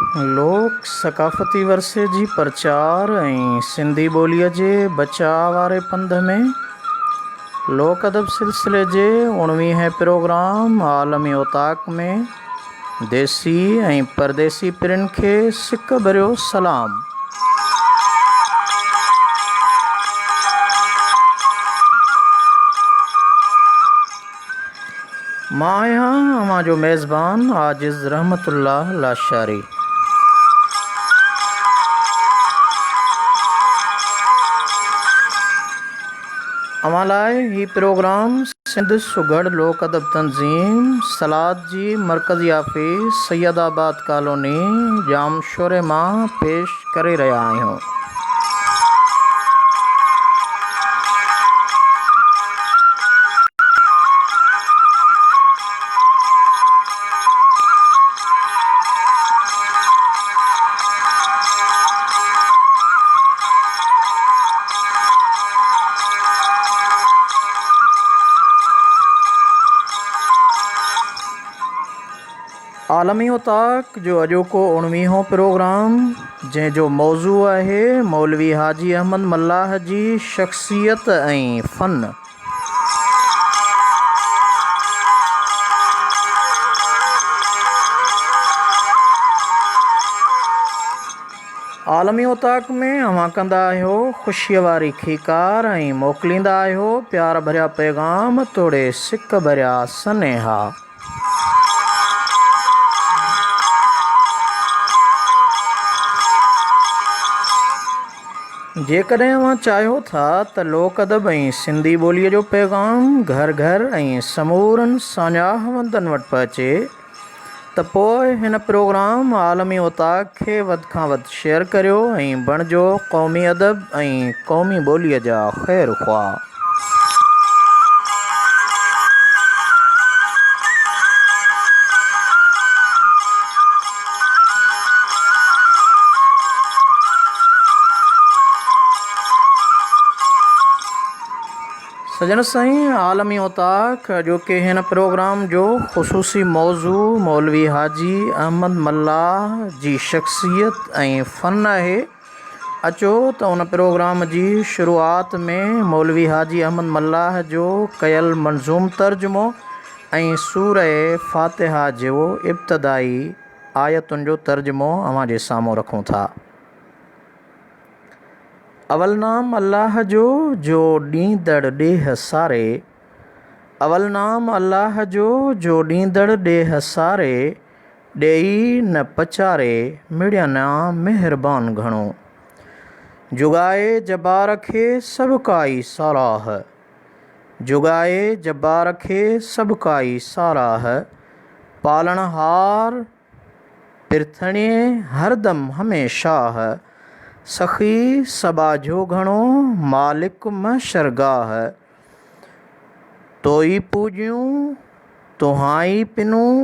لوڪ ثقافتي ورثي جي پرچار ۽ سنڌي ٻوليء جي بچاء واري پنڌ ۾ لوڪ ادب سلسلي جي اڻويهين پروگرام عالمي اوطاق ۾ ديسي ۽ پرديسي پرين کي سڪ ڀريو سلام. مان آهيان اوهان جو ميزبان عاجز رحمت الله لاشاري. اوهان لاء هي پروگرام سنڌ سگهڙ لوڪ ادب تنظيم سلاد جي مرڪزي آفيس سيد آباد ڪالوني ڄامشوري مان پيش ڪري رهيا آهيون. عالمي اوطاق جو اڄوڪو اڻويهون پروگرام جنهن جو موضوع آهي مولوي حاجي احمد ملاح جي شخصيت ۽ فن. عالمي اوطاق ۾ اوهان ڪندا آهيو خوشيء واري کيڪار ۽ موڪليندا آهيو پيار ڀريا پيغام توڙي سڪ ڀريا سنيها. جيڪڏهن اوهان چاهيو ٿا ته لوڪ ادب ۽ سنڌي ٻوليء جو پيغام گهر گهر ۽ سمورن ساڃاهه وندن وٽ پهچي ته پوء هن پروگرام عالمي اوطاق کي وڌ کان وڌ شيئر ڪريو ۽ بڻجو قومي ادب ۽ قومي ٻوليء جا خير خواهه. سڄڻ سائين عالمي اوطاق اڄوڪي هن پروگرام جو خصوصي موضوع مولوي حاجي احمد ملاح جي شخصيت ۽ فن آهي. اچو ته ان پروگرام جي شروعات ۾ مولوي حاجي احمد ملاح جو ڪيل منظوم ترجمو ۽ سوره فاتحه جو ابتدائي آيتن جو ترجمو اوهان جي سامهون رکون ٿا. اول نام الله جو، جو ڏيندڙ ڏيهه ساري. اول نام الله جو، جو ڏيندڙ ڏيهه ساري. ڏيئي نه پچاري، مڙين آ مهربان گهڻو. جڳائي جبار کي سڀڪائي ساراهه. جڳائي جبار کي سڀڪائي ساراهه. پالڻهار پرٿڻي هردم هميشاهه. سخي سٻاجهو گهڻو، مالڪ محشرگاهه. توئي پوڄيون، تنهان ئي پنون،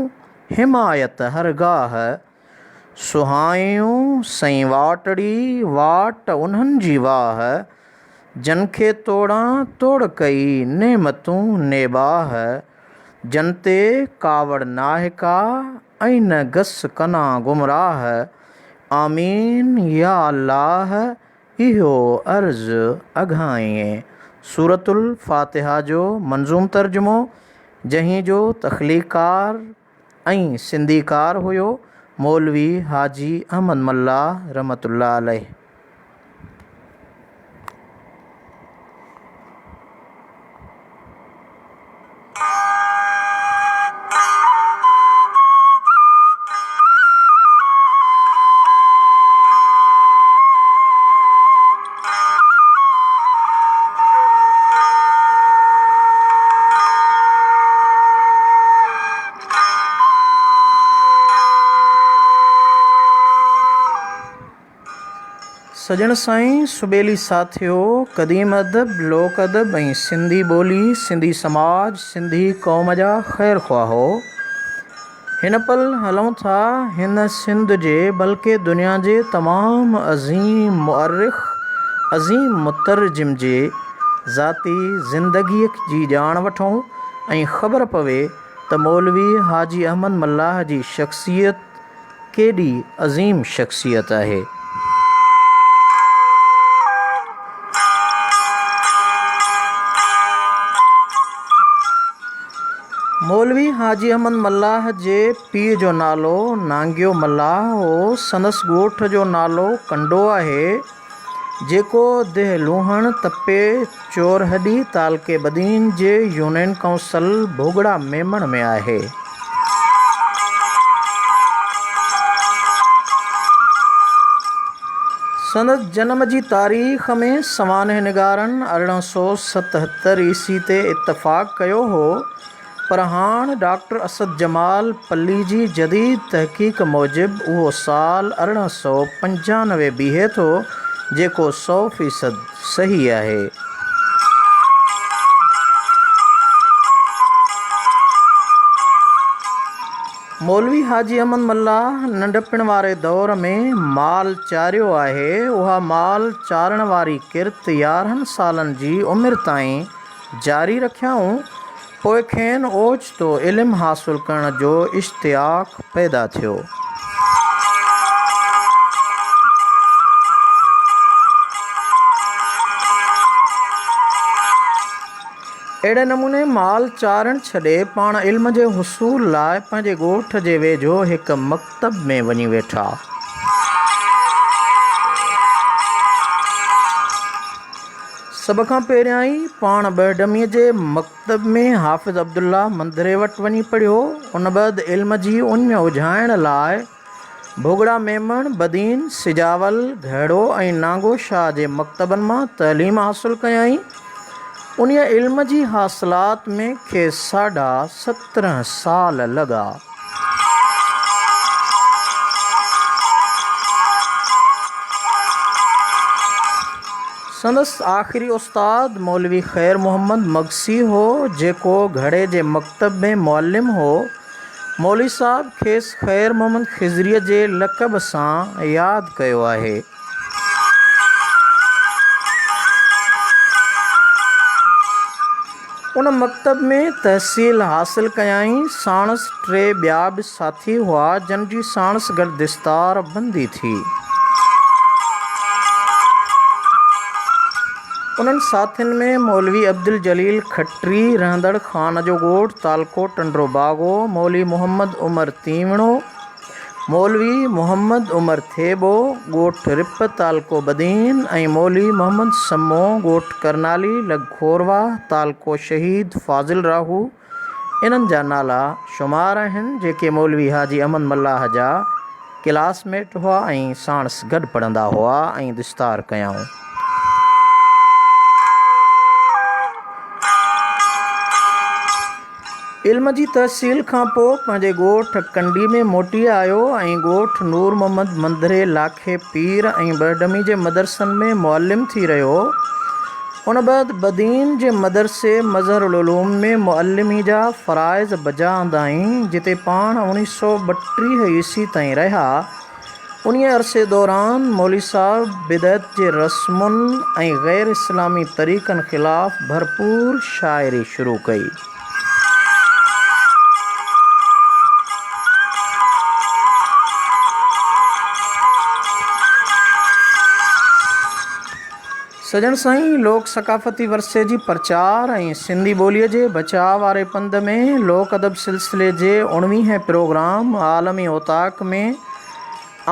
حمايت هرگاهه. سهائيون سئين واٽڙي، واٽ انهن جي واهه. جن کي توڙان توڙ ڪئي، نعمتون نيباهه. جن تي ڪاوڙ ناهه ڪا، ۽ نه گس ڪنان گمراهه. آمين يا الله! اهو عرض اگهائين. سورة الفاتحه جو منظوم ترجمو، جنهن جو تخليقار ۽ سنڌيڪار هيو مولوي حاجي احمد ملاح رحمة الله عليه. سڄڻ سائين سٻيلي ساٿيو قديم ادب، لوڪ ادب ۽ سنڌي ٻولي، سنڌي سماج، سنڌي قوم جا خير خواهو! هن پل هلون ٿا هن سنڌ جي بلڪه دنيا جي تمام عظيم مؤرخ، عظيم مترجم جي ذاتي زندگيء جي ڄاڻ وٺون ۽ خبر پوي ته مولوي حاجي احمد ملاح جي شخصيت، ڪيڏي عظيم شخصيت آهي. مولوي حاجي احمد ملاح جي پيء جو نالو نانگيو ملاح هو. سندس ڳوٺ جو نالو ڪنڊو آهي، جيڪو ديهه لوهڻ، تپي چورهڏي، تعلقي بدين جي يونين ڪائونسل ڀوڳڙا ميمڻ ۾ آهي. سندس جنم جي تاريخ ۾ سوانح نگارن 1877 عيسوي تي اتفاق ڪيو هو، پر هاڻ ڊاڪٽر اسد جمال پليجي جديد تحقيق موجب اهو سال 1895 بيهي ٿو، جيڪو سئو فيصد صحيح آهي. مولوي حاجي احمد ملاح ننڍپڻ واري دور ۾ مال چاريو آهي. اها مال چارڻ واري ڪرت 11 سالن جي عمر تائين جاري رکيائون. پوء کين اوچتو علم حاصل ڪرڻ جو اشتياق پيدا ٿيو. اهڙي نموني مال چارڻ ڇڏي پاڻ علم جي حصول لاء پنهنجي ڳوٺ جي ويجهو هڪ مڪتب ۾ وڃي ويٺا. سڀ کان پهريائين پاڻ ٻهڊميء جي مڪتب ۾ حافظ عبدالله منڌري وٽ وڃي پڙهيو. ان بعد علم جي اڃ اجهائڻ لاء ڀوڳڙا ميمڻ، بدين، سجاول، گهڙو ۽ نانگو شاهه جي مڪتبن مان تعليم حاصل ڪيائين. انهيء علم جي حاصلات ۾ کيس ساڍا 17 سال لڳا. سندس آخري استاد مولوي خير محمد مگسي هو، جيڪو گهڙي جي مڪتب ۾ معلم هو. مولوي صاحب کيس خير محمد خضريء جي لقب سان ياد ڪيو آهي. ان مڪتب ۾ تحصيل حاصل ڪيائين. ساڻس ٽي ٻيا به ساٿي هئا، جن جي ساڻس گڏ دستار بندي ٿي. انهن ساٿين ۾ مولوي عبدالجليل کٽري، رهندڙ خان جو ڳوٺ، تعلقو ٽنڊو باگو، مولوي محمد عمر تيوڻو، مولوي محمد عمر ٿيٻو، ڳوٺ رپ، تعلقو بدين ۽ مولوي محمد سمو، ڳوٺ ڪرنالي، لڳ کورواهه، تعلقو شهيد فاضل راهو، انهن جا نالا شمار آهن، جيڪي مولوي حاجي احمد ملاح جا ڪلاس ميٽ هئا ۽ ساڻس گڏ پڙهندا هئا ۽ دستار ڪيائون. علم جي تحصيل کان پوء پنهنجي ڳوٺ ڪنڊي ۾ موٽي آيو ۽ ڳوٺ نور محمد منڌري لاکي پير ۽ ٻرڊمي جي مدرسن ۾ معلم ٿي رهيو. ان بعد بدين جي مدرسي مظهر العلوم ۾ معلمي جا فرائض بجا آندائين، جتي پاڻ 1932 عيسوي تائين رهيا. انهيء عرصي دوران مولوي صاحب بدعت جي رسمن ۽ غير اسلامي طريقن خلاف ڀرپور شاعري شروع ڪئي. سڄڻ سائين لوڪ ثقافتي ورثي جي پرچار ۽ سنڌي ٻوليء جي بچاء واري پنڌ ۾ لوڪ ادب سلسلي جي اڻويهين پروگرام عالمي اوطاق ۾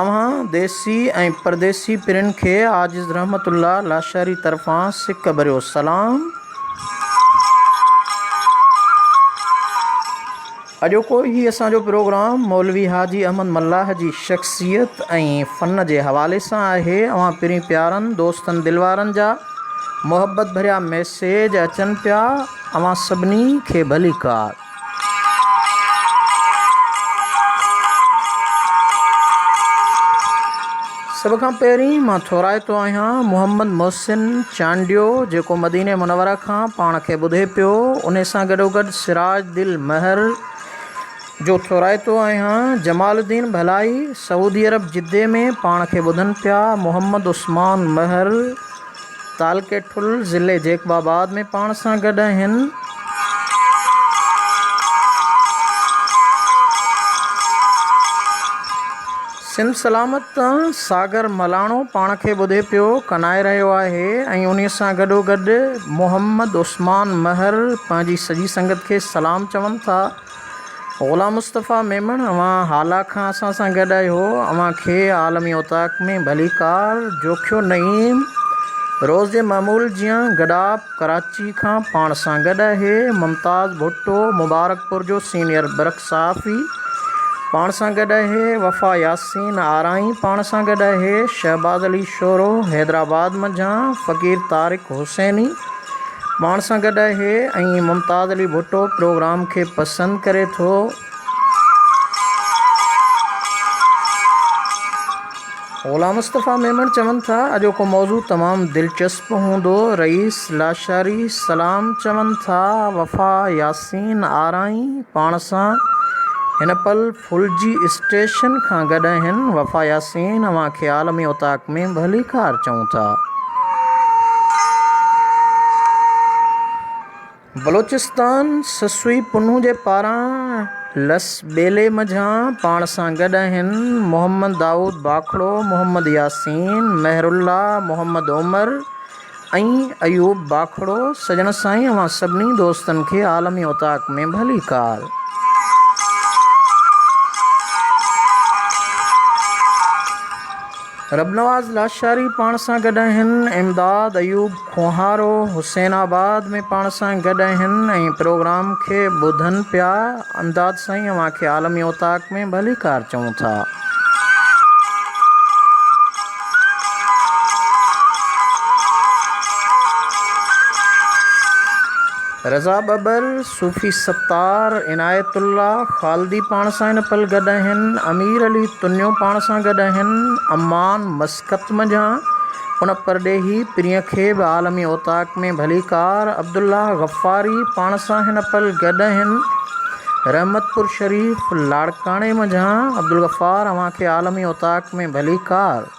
اوهان ديسي ۽ پرديسي پرين کي عاجز رحمت الله لاشاري طرفان سڪ ڀريو سلام. اڄوڪو هي اسان جو پروگرام مولوي حاجي احمد ملاح جي شخصيت ۽ فن جي حوالي سان آهي. اوهان پرين پيارن دوستن دلوارن جا محبت ڀريا ميسيج اچن پيا. اوهان سڀني کي ڀليڪار. سڀ کان پهرين مان ٿورائتو آهيان محمد محسن چانڊيو جيڪو مديني منوره کان پاڻ کي ٻڌي پيو انهي سان گڏوگڏ سراج دل مهر جو ٿورائتو آهيان جمال الدين ڀلائي سعودي عرب جدي ۾ پاڻ کي ٻڌن پيا محمد عثمان مهر تعلقي ٺل ضلعي جيڪب آباد ۾ پاڻ سان گڏ آهن. سنڌ سلامت تان ساگر ملاڻو پاڻ کي ٻڌي پيو ڪنائي رهيو آهي ۽ انهي سان گڏوگڏ محمد عثمان مهر پنهنجي سڄي سنگت کي سلام چون ٿا. غلام مصطفيٰ ميمڻ اوهان هالا کان اسان سان گڏ آهيو اوهان کي عالمي اوطاق ۾ ڀليڪار جوکيو نعيم روز جي معمول جيان گڏاپ ڪراچي کان پاڻ سان گڏ آهي ممتاز ڀٽو مبارڪپور جو سينيئر برک صحافي پاڻ سان گڏ آهي وفا ياسين آرائين پاڻ سان گڏ آهي شهباز علي شورو حيدرآباد منجهان فقير طارق حسيني پاڻ سان گڏ آهي ۽ ممتاز علي ڀٽو پروگرام کي پسند ڪري ٿو. غلام مصطفيٰ ميمڻ چون ٿا اڄوڪو موضوع تمام دلچسپ هوندو رئيس لاشاري سلام چون ٿا وفا ياسين آرائين پاڻ سان هن پل ڦلجي اسٽيشن کان گڏ آهن وفا ياسين اوهان کي عالمي اوطاق ۾ ڀليڪار چئون ٿا. بلوچستان سسئي پنهون جي پاران لس ٻيلي منجهان پاڻ سان گڏ آهن محمد دائود باکڙو، محمد ياسين، مهر الله، محمد عمر ۽ ايوب باکڙو سڄڻ سائين اوهان سڀني دوستن کي عالمي اوطاق ۾ ڀليڪار. ربنواز لاشاري پاڻ سان گڏ آهن، امداد ايوب کوهارو حسين آباد ۾ پاڻ سان گڏ آهن ۽ پروگرام کي ٻڌن پيا، امداد سائين اوهان کي عالمي اوطاق ۾ ڀليڪار چئون ٿا. رضا ٻٻر، صوفي ستار، عنايت الله خالدي پاڻ سان هن پل گڏ آهن، امير علي تنيو پاڻ سان گڏ آهن، امان مسقط منجهان ان پرڏيهي پرينء کي به عالمي اوطاق ۾ ڀليڪار، عبدالله غفاري پاڻ سان هن پل گڏ آهن، رحمت پور شريف لاڙڪاڻي منجهان عبدالغفار اوهان کي عالمي اوطاق ۾ ڀليڪار.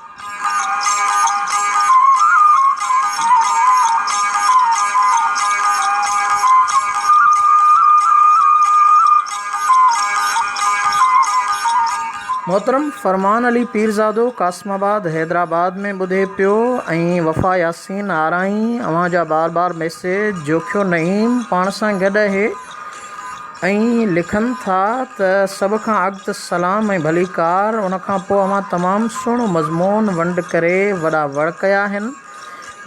محترم فرمان علي پيرزادو قاسم آباد حيدرآباد ۾ ٻڌي پيو ۽ وفا ياسين آرائين اوهان جا بار بار ميسيج جوکيو نعيم پاڻ سان گڏ اهي ۽ لکن ٿا ته سڀ کان اڳ ته سلام ۽ ڀليڪار، ان کان پوء اوهان تمام سهڻو مضمون ونڊ ڪري وڏا وڙ ڪيا آهن.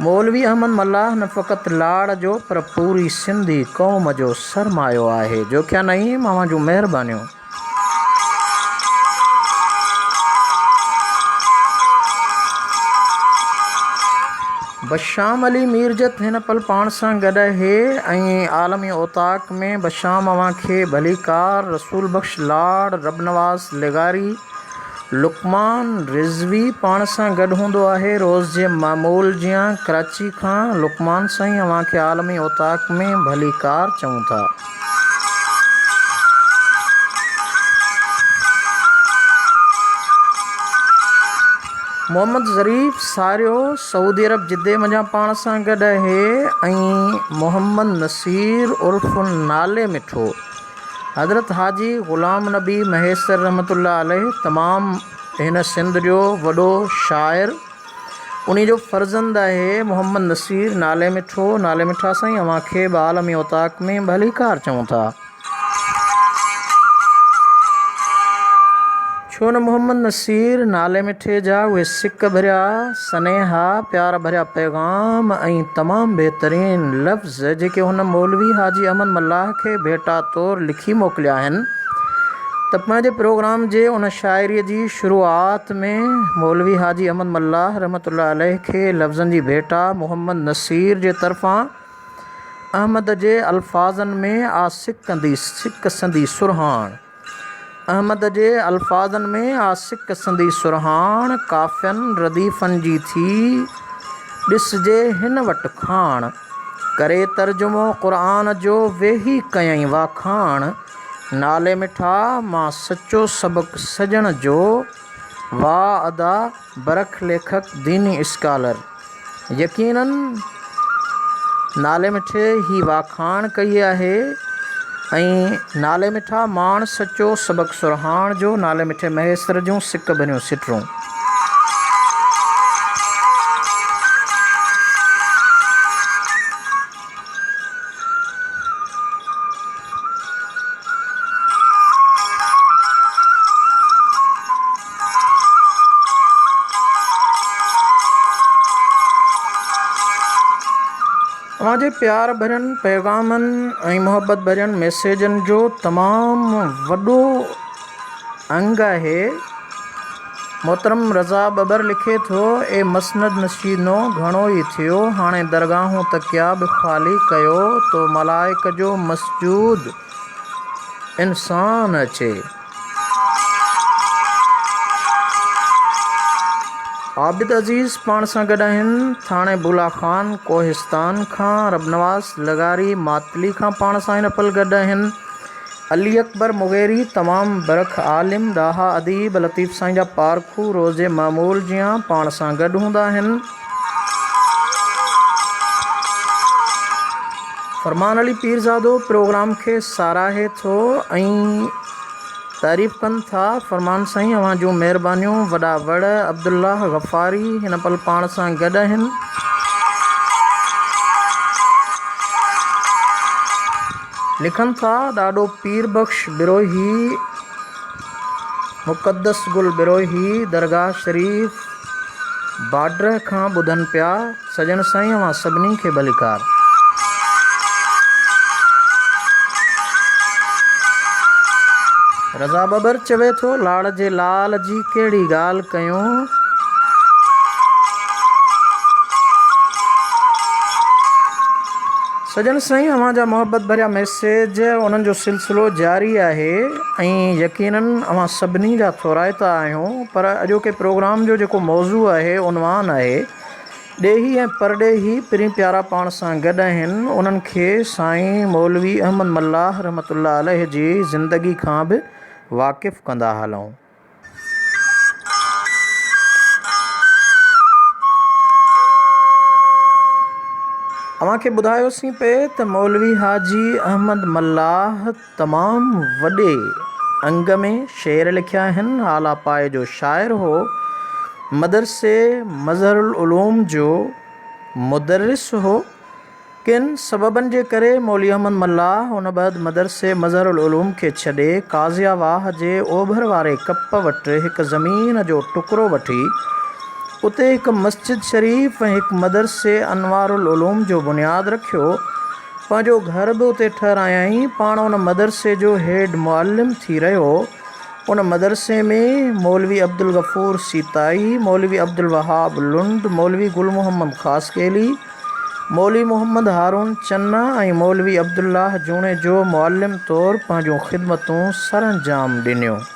مولوي احمد ملاح نه فقط لاڙ جو پر پوري سنڌي قوم جو سرمايو آهي. جوکيا نعيم اوهان جون مهربانيون. بشام علي ميرجت هن پل پاڻ سان گڏ آهي ۽ عالمي اوطاق ۾ بشام اوهان کي ڀليڪار، رسول بخش لاڙ، ربنواز لغاري، لقمان رضوي پاڻ سان گڏ هوندو آهي روز جي معمول جيان ڪراچي کان لقمان سائين اوهان کي عالمي اوطاق ۾ ڀليڪار چئون ٿا. محمد ظريف ساريو سعودي عرب جدي منجهان پاڻ سان گڏ اهي ۽ محمد نصير عرف نالي مٺو حضرت حاجي غلام نبي مهيسر رحمة الله عليه تمام هن سنڌ جو وڏو شاعر انهي جو فرزند آهي محمد نصير نالي مٺو نالي مٺا سائين اوهان کي به عالمي اوطاق ۾ ڀليڪار چئون ٿا. ڇو نه محمد نصير نالي مٺي جا اهي سڪ ڀريا سنيها، پيار ڀريا پيغام ۽ تمام بهترين لفظ جيڪي هن مولوي حاجي احمد ملاح کي ڀيٽا طور لکي موڪليا آهن ته پنهنجي پروگرام جي ان شاعريء جي شروعات ۾ مولوي حاجي احمد ملاح رحمة الله عليه کي لفظن جي ڀيٽا محمد نصير جي طرفان احمد جي الفاظن ۾ آ سڪندي سڪ سندي سرهاڻ احمد جي الفاظن ۾ آ سڪ سندي سرهاڻ قافين رديفن جي ٿي ڏسجي هن وٽ کاڻ ڪري ترجمو قرآن جو ويهي ڪيائين واکاڻ نالي مٺا مان سچو سبق سڄڻ جو واھ ادا برک ليکڪ ديني اسڪالر يقينن نالي مٺي هي واکاڻ ڪئي آهي ۽ نالي مٺا ماڻ سچو سبق سرهاڻ جو نالي مٺي مهيسر جون سڪ ڀريون سٽرون. اوهان جي پيار ڀرين پيغامن ۽ محبت ڀرين ميسيجن جو تمام وڏو انگ آهي. محترم رضا ٻٻر لکي ٿو، اي مسند نشينو گهڻو ئي ٿيو، هاڻي درگاهون تڪيا به خالي ڪيو تو ملائڪ جو مسجود انسان اچي. عابد عزيز پاڻ سان گڏ آهن، ٿاڻي بولا خان ڪوهستان کان ربنواز لغاري ماتلي کان پاڻ سان هن پل گڏ آهن. علي اڪبر مغيري تمام برک عالم، ڏاها اديب، لطيف سائين جا پارکو روز جي معمول جيان پاڻ سان گڏ هوندا آهن. فرمان علي پيرزادو پروگرام کي ساراهي ٿو ۽ تعريف ڪن ٿا. فرمان سائين اوهان جون مهربانيون. وڏا وڙ عبدالله غفاري هن پل پاڻ سان گڏ آهن. لکن ٿا، ڏاڏو پير بخش بروهي، مقدس گل بروهي، درگاهه شريف باڊره کان ٻڌن پيا، سڄڻ سائين اوهان سڀني کي ڀليڪار. رضا ٻٻر چوي ٿو، لاڙ جي لال جي ڪهڙي ڳالهه ڪيون. سڄڻ سائين اوهان جا محبت ڀريا ميسيج انهن جو سلسلو جاري آهي ۽ يقينن اوهان سڀني جا ٿورائتا آهيون پر اڄوڪي پروگرام جو جيڪو موضوع آهي عنوان آهي ڏيهي ۽ پرڏيهي پرين پيارا پاڻ سان گڏ آهن انهن کي سائين مولوي احمد ملاح رحمة الله عليه جي زندگي کان به واقف ڪندا هلون. اوهان کي ٻڌايوسين پئي ته مولوي حاجي احمد ملاح تمام وڏي انگ ۾ شعر لکيا آهن، اعليٰ پائي جو شاعر هو، مدرسي مظهر العلوم جو مدرس هو. ڪن سببن جي ڪري مولوي احمد ملاح ان بعد مدرسي مظهر العلوم کي ڇڏي قاضيه واهه جي اوڀر واري ڪپ وٽ هڪ زمين جو ٽڪرو وٺي اتي هڪ مسجد شريف ۽ هڪ مدرسي انوار العلوم جو بنياد رکيو. پنهنجو گهر به اتي ٺهرايائين. پاڻ ان مدرسي جو هيڊ معلم ٿي رهيو. ان مدرسي ۾ مولوي عبدالغفور سيتائي، مولوي عبدالوهاب لنڊ، مولوي گل محمد خاصخيلي، مولوي محمد هارون چنا ۽ مولوي عبدالله جوڻيجو معلم طور پنهنجون خدمتون سرانجام ڏنيون.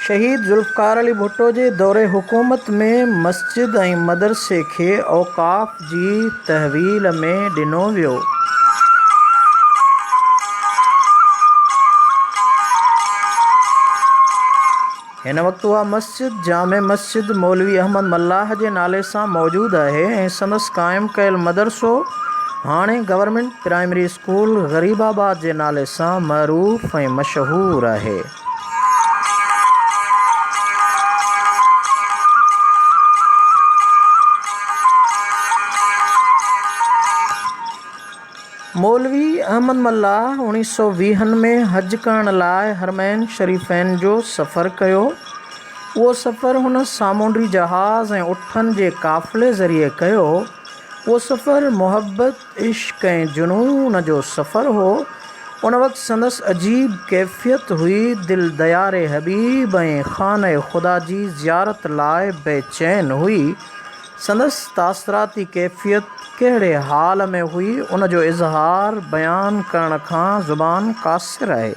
شهيد ذوالفقار علي ڀٽو جي دور حڪومت ۾ مسجد ۽ مدرسي کي اوقاف جي تحويل ۾ ڏنو ويو. هن وقت اها مسجد جامع مسجد مولوي احمد ملاح جي نالي سان موجود آهي ۽ سندس قائم ڪيل مدرسو هاڻي government primary school Gharibabad جي نالي سان معروف ۽ مشهور آهي. مولوي احمد ملاح اوڻيھ سئو ويهن ۾ حج ڪرڻ لاء حرمين شريفين جو سفر ڪيو. اهو سفر هن سامونڊي جهاز ۽ اٺن جي قافلي ذريعي ڪيو. اهو سفر محبت، عشق ۽ جنون جو سفر هو. ان وقت سندس عجيب ڪيفيت هئي، دل ديار حبيب ۽ خانه خدا جي زيارت لاء بيچين هئي. سندس تاثراتي ڪيفيت ڪهڙي حال ۾ هئي، ان جو اظهار بيان ڪرڻ کان زبان قاصر آهي.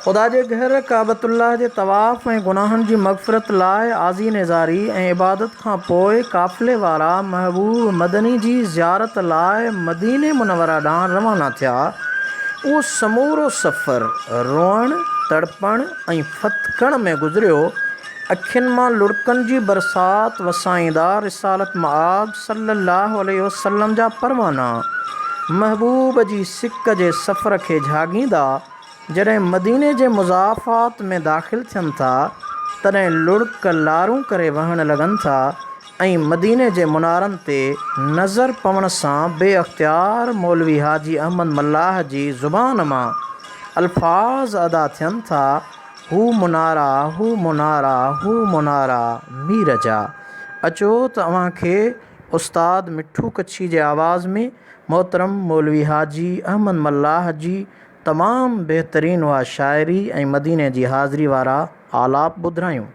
خدا جي گهر ڪعبة الله جي طواف ۽ گناهن جي مغفرت لاء آزي نيزاري ۽ عبادت کان پوء قافلي وارا محبوب مدني جي زيارت لاء مديني منوره ڏانهن روانا ٿيا. اهو سمورو سفر روئڻ، تڙپڻ ۽ ڦٿڪڻ ۾ گذريو اکين مان لڙڪن جي برسات وسائيندا رسالت مآب صلّي اللّٰه عليه وسلّم جا پروانا محبوب جي سڪ جي سفر کي جهاڳيندا جڏهن مديني جي مضافات ۾ داخل ٿين ٿا، تڏهن لڙڪ لارون ڪري وهڻ لڳن ٿا ۽ مديني جي منارن تي نظر پوڻ سان بي اختيار مولوي حاجي احمد ملاح جي زبان مان الفاظ ادا ٿين ٿا، هو منارا، هو منارا، هو منارا مير جا. اچو ته اوهان کي استاد مٺو ڪڇي جي آواز ۾ محترم مولوي حاجي احمد ملاح جي تمام بهترين اها شاعري ۽ مديني جي حاضري وارا آلاپ ٻڌرايون.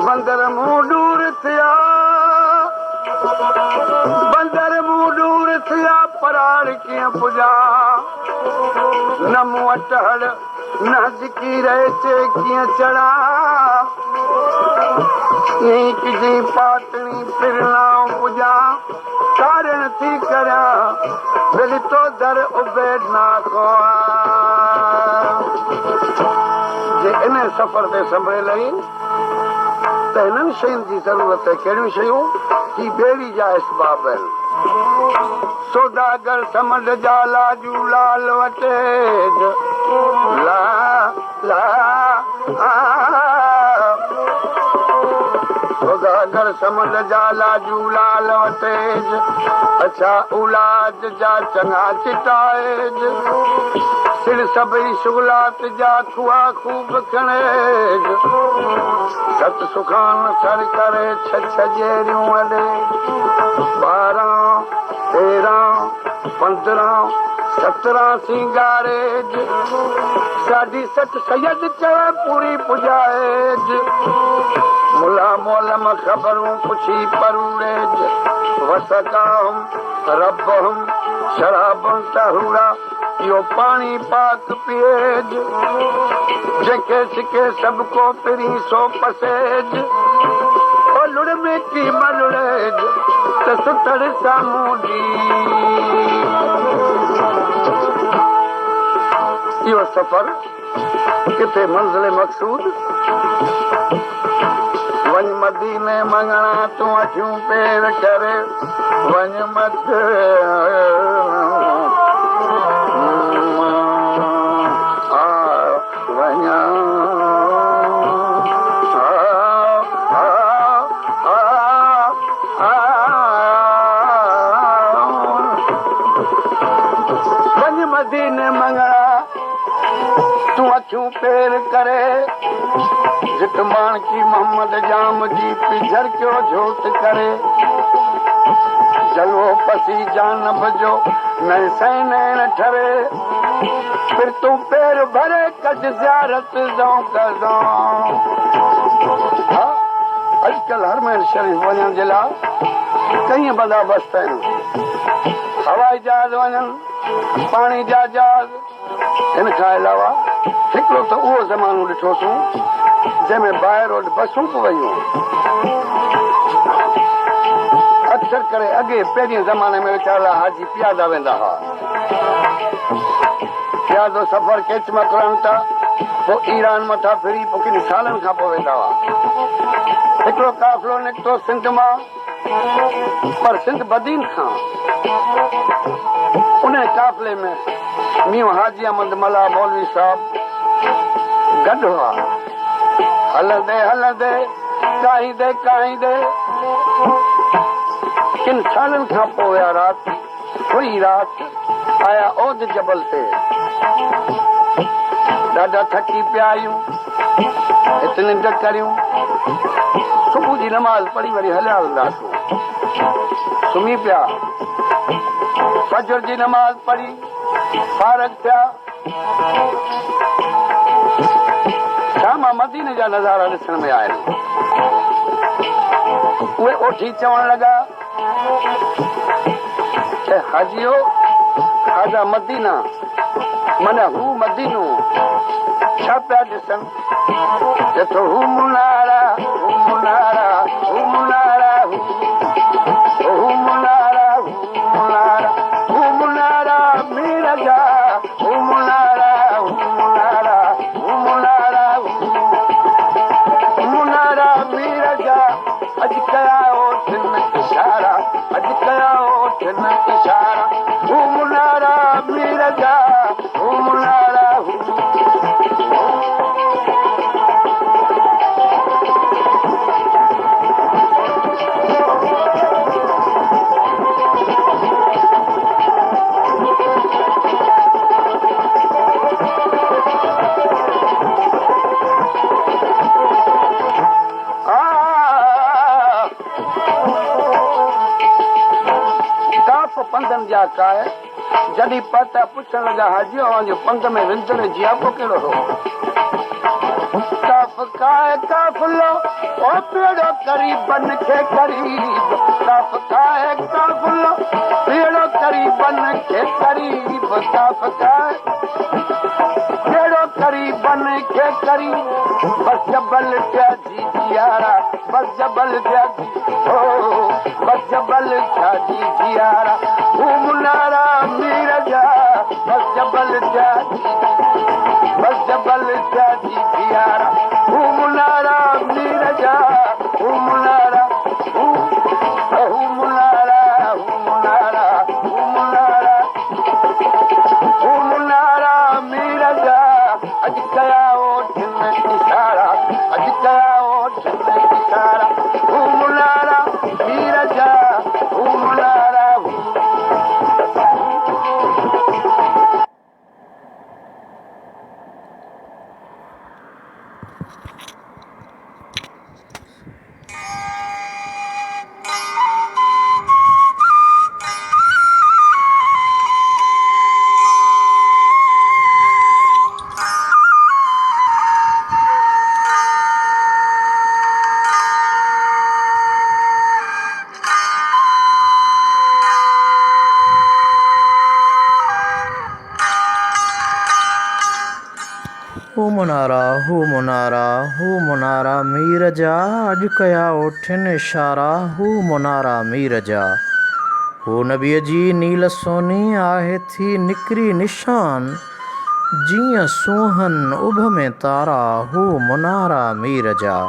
بندر مون ڏور ٿيا، بندر مون ڏور ٿيا، پراڙ ڪيئن پڄان؟ نه مون وٽ هڙ، نه ذڪير اچي ڪيئن چڙهان؟ ائين ڪجي پاتڻي پرڻاء پڄان، ڪارڻ ٿي ڪريان، ٻيلي تو در اڀي نا کوهان. جي انهيء سفر تي سنڀري لهين ته هنن شين جي ضرورت آهي. ڪهڙيون شيون؟ هي ٻيڙي جا اسباب آهن. سوداگر سمنڊ جا لاجو لال وٽيج لا لا سوداگر سمنڊ جا لاجو لال وٽيج اڇا اولاد جا چڱا چٽائج سڙ سڀئي شغلات جا کوها خوب کڻيج ست سکان سر ڪري ڇهه ڇهه ڄيريون اڏي 12 13 15 17 سينگاريج ساڍي سٺ سيد چوي پوري پڄائيج ملا مولم خبرون پڇي پروڙيج وسقاهم ربهم شرابا طهورا اهو پاڻي پاڪ پيئيج، جنهن کي سڪي سڀ ڪو پرين سو پسيج، او لڙ ۾ ڪي ملڙيج ته ستڙ سامهون ڏي. اهو سفر ڪٿي منزل مقصود، وڃ مديني مڱڻا تون اکيون پير ڪري وڃ مديني وڃ مديني مڱڻا تون اکيون پير ڪري جت ماڻڪي محمد ڄام جي پي جهرڪيو جهوت ڪري جلوو پسي جانب جو نئين سين نيڻ ٺري پھر تون پير ڀري ڪج زيارت ذوق ذوق. ها اڄڪلهه حرمين شريف وڃڻ جي لاء ڪئين بندابست آهن. هوائي جهاز وڃن، پاڻي جا جهاز، ان کان علاوه هڪڙو ته اهو زمانو ڏٺوسون جنهن ۾ باء روڊ بسون به ويون. اڪثر ڪري اڳي پهرين زماني ۾ ويچارا حاجي پيادا ويندا هئا. پيادو سفر ڪيچ مڪران تان پوء ايران مٿان ڦري پوء ڪن سالن کان پوء ويندا هئا. هڪڙو قافلو نڪتو سنڌ مان. پر سنڌ بدين کان انهيء قافلي ۾ ميون حاجي احمد ملاح مولوي صاحب گڏ هئا. هلندي هلندي، ڪاهيندي ڪاهيندي ڪن سالن کان پوء اها رات هئي رات آيا اود جبل تي. ڏاڍا ٿڪي پيا آهيون، هت ننڊ ڪريون، صبح جي نماز پڙهي وري هليا وينداسون. سمهي پيا. فجر جي نماز پڙهي فارغ ٿيا. شام مديني جا نظارا ڏسڻ ۾ آيل. اهي اوٺي چوڻ لڳا اي حاجيو! هذا مدينه، معنيٰ هو مدينو، ڇا پيا ڏسن؟ چي ٿو هو منارا، هو منارا، هو منارا، هو، هو منارا، هو منارا، هو منارا مير جا، هو منارا، هو منارا، هو منارا، هو منارا مير جا، اڄ ڪيا اوٺن اشارا، اڄ ڪيا اوٺن اشارا، هو منارا مير جا، هو منارا، هو. ڪاف پنڌن جا ڪاء جڏهن پهتا پڇڻ لڳا حاجي اوهان جو پنڌ ۾ وندر ۽ جياپو ڪهڙو هو؟ ڪاف ڪاء قافلو او پيڙو قريبن کي قريب ڪاف ڪاء قافلو پيڙو قريبن کي قريب ڪاف ڪاء پيڙو قريبن کي قريب بس جبل ٿيا جي جيارا بس جبل ٿيا جي او بس جبل ٿيا جي جيارا هو منارا مير جا بس جبل ٿيا جي بس جبل ٿيا جي جيارا هو منارا مير جا هو منارا هو هو منارا هو منارا هو منارا هو منارا مير جا اڄ ڪيا اوٺن اشارا اڄ ڪيا اوٺن اشارا هو منارا مير جا هو منارا هو. هو منارا، هو منارا، هو منارا مير جا، اڄ ڪيا اوٺين اشارا، هو منارا مير جا. هو نبيء جي نيل سوني، آهي ٿي نڪري نشان، جيئن سونهن اڀ ۾ تارا، هو منارا مير جا.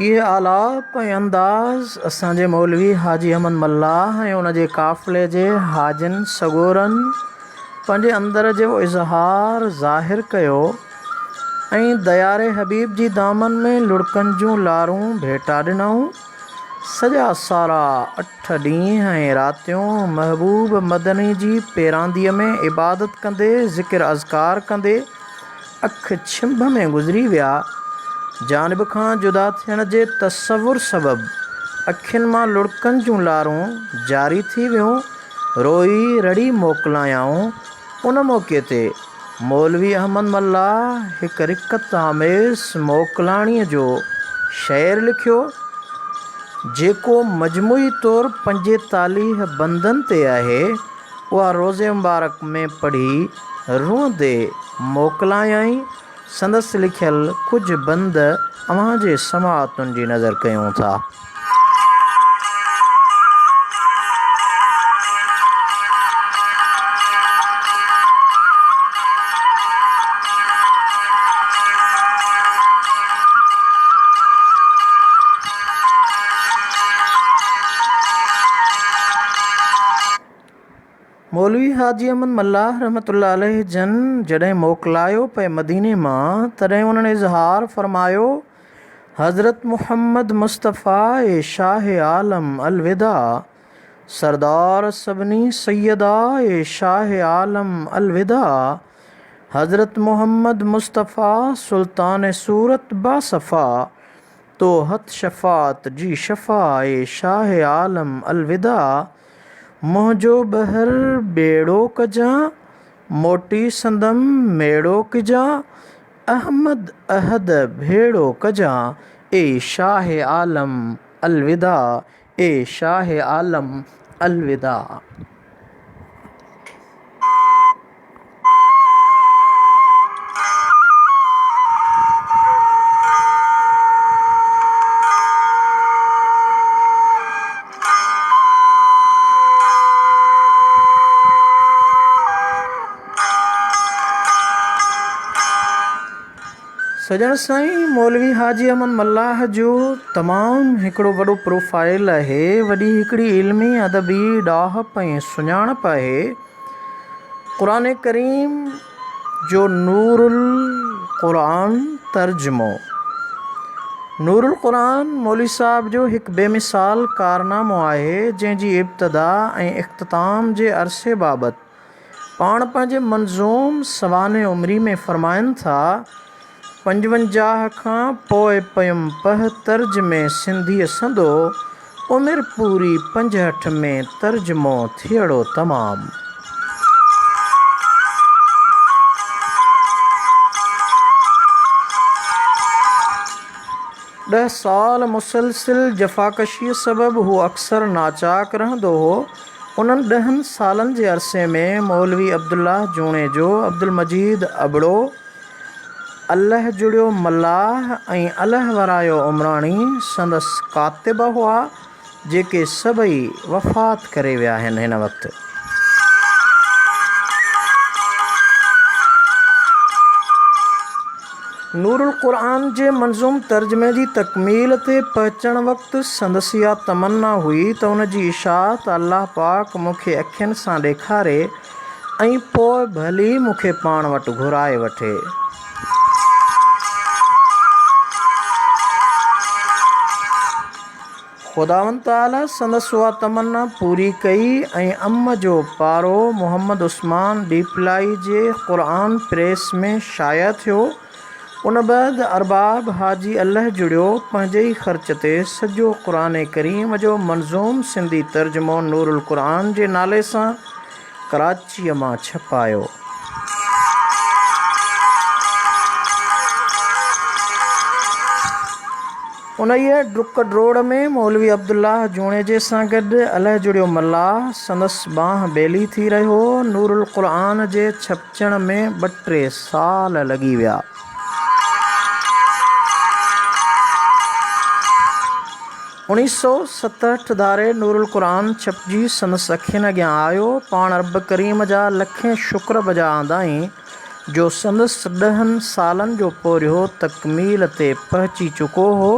اهي آلاپ ۽ انداز اسان جي مولوي حاجي احمد ملاح ۽ ان جي قافلي جي حاجين سڳورن پنهنجي اندر جو اظهار ظاهر ڪيو ۽ ديار حبيب جي دامن ۾ لڙڪن جون لارون ڀيٽا ڏنائون. سڄا سارا اٺ ڏينهن ۽ راتيون محبوب مدني جي پيرانديء ۾ عبادت ڪندي ذڪر اذڪار ڪندي اک ڇنڀ ۾ گذري ويا. جانب کان جدا ٿيڻ جي تصور سبب اکين مان لڙڪن جون لارون جاري ٿي ويون. روئي رڙي موڪلايائون. ان موقعي تي مولوي احمد ملاح هڪ رقت آميز موڪلاڻيء جو شعر لکيو، جيڪو مجموعي طور 45 بندن تي آهي. اها روضي مبارڪ ۾ پڙهي روئندي موڪلايائين. سندس لکيل ڪجهه بند اوهان جي سماعتن جي نظر ڪيون ٿا. مولوي حاجي احمد ملاح رحمة الله عليه جن جڏهن موڪلايو پئي مديني مان تڏهن انهن اظهار فرمايو حضرت محمد مصطفيٰ اي شاهه عالم الوداع، سردار سڀني سيدا اي شاهه عالم الوداع، حضرت محمد مصطفيٰ سلطان صورت باصفا، تو هٿ شفاعت جي شفا اي شاهه عالم الوداع، منهنجو ٻهر ٻيڙو ڪجان، موٽي سندم ميڙو ڪجان، احمد احد ڀيڙو ڪجان، اي شاهه عالم الوداع، اي شاهه عالم الوداع. سڄڻ سائين مولوي حاجي احمد ملاح جو تمام هڪڙو وڏو پروفائيل آهي، وڏي هڪڙي علمي ادبي ڏاهپ ۽ سڃاڻپ آهي. قرآن ڪريم جو نور القرآن ترجمو نور القرآن مولوي صاحب جو هڪ بي مثال ڪارنامو آهي، جنهن جي ابتدا ۽ اختتام جي عرصي بابت پاڻ پنهنجي منظوم سوانح عمري ۾ فرمائن ٿا، 55 کان پوء پيم پهه ترجمي سنڌيء سندو، عمر پوري 65 ۾ ترجمو ٿيئڙو تمام. ڏهه سال مسلسل جفاڪشيء سبب هو اڪثر ناچاڪ رهندو هو. انهن ڏهن سالن جي عرصي ۾ مولوي عبدالله جوڻيجو، عبدالمجيد ابڙو، الهه جڙيو ملاح ۽ الهه ورايو عمراڻي سندس ڪاتب هئا، جيڪي سڀئي وفات ڪري ويا آهن. هن وقت. نورالقرآن جي منظوم ترجمي جي تڪميل تي پهچڻ وقت سندس اها تمنا هئي ته ان جي اشاعت الله پاڪ مون کي اکين سان ڏيکاري ۽ پوء ڀلي مون کي پاڻ وٽ گهرائي وٺي. خداوند تعاليٰ سندس اها تمنا پوري ڪئي ۽ ام جو پارو محمد عثمان ڏيپلائي جي قرآن پريس ۾ شايع ٿيو. ان بعد ارباب حاجي الله جڙيو پنهنجي ئي خرچ تي سڄو قرآن ڪريم جو منظوم سنڌي ترجمو نورالقرآن جي نالي سان ڪراچيء مان ڇپايو. انهيء ڊڪ ڊوڙ ۾ مولوي عبدالله جوڻيجي سان گڏ الهه جڙيو ملاح سندس ٻانهن ٻيلي ٿي رهيو. نورالقرآن جي ڇپجڻ ۾ ٻه ٽي سال لڳي ويا. اوڻيھ سؤ ستهٺ ڌاري نورالقرآن ڇپجي سندس اکين اڳيان آيو. پاڻ رب ڪريم جا لکين شڪر بجا آندائين جو سندس ڏهن سالن جو پورهيو تڪميل تي پهچي چڪو هو.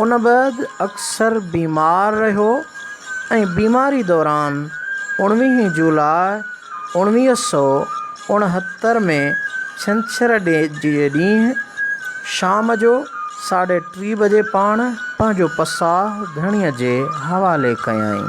ان بعد اڪثر بيمار رهيو ۽ بيماري دوران اڻويهين جولاء 1969 ۾ ڇنڇر جي ڏينهن شام جو ساڍي ٽي بجي پاڻ پنهنجو پساهه ڌڻيء جي حوالي ڪيائين.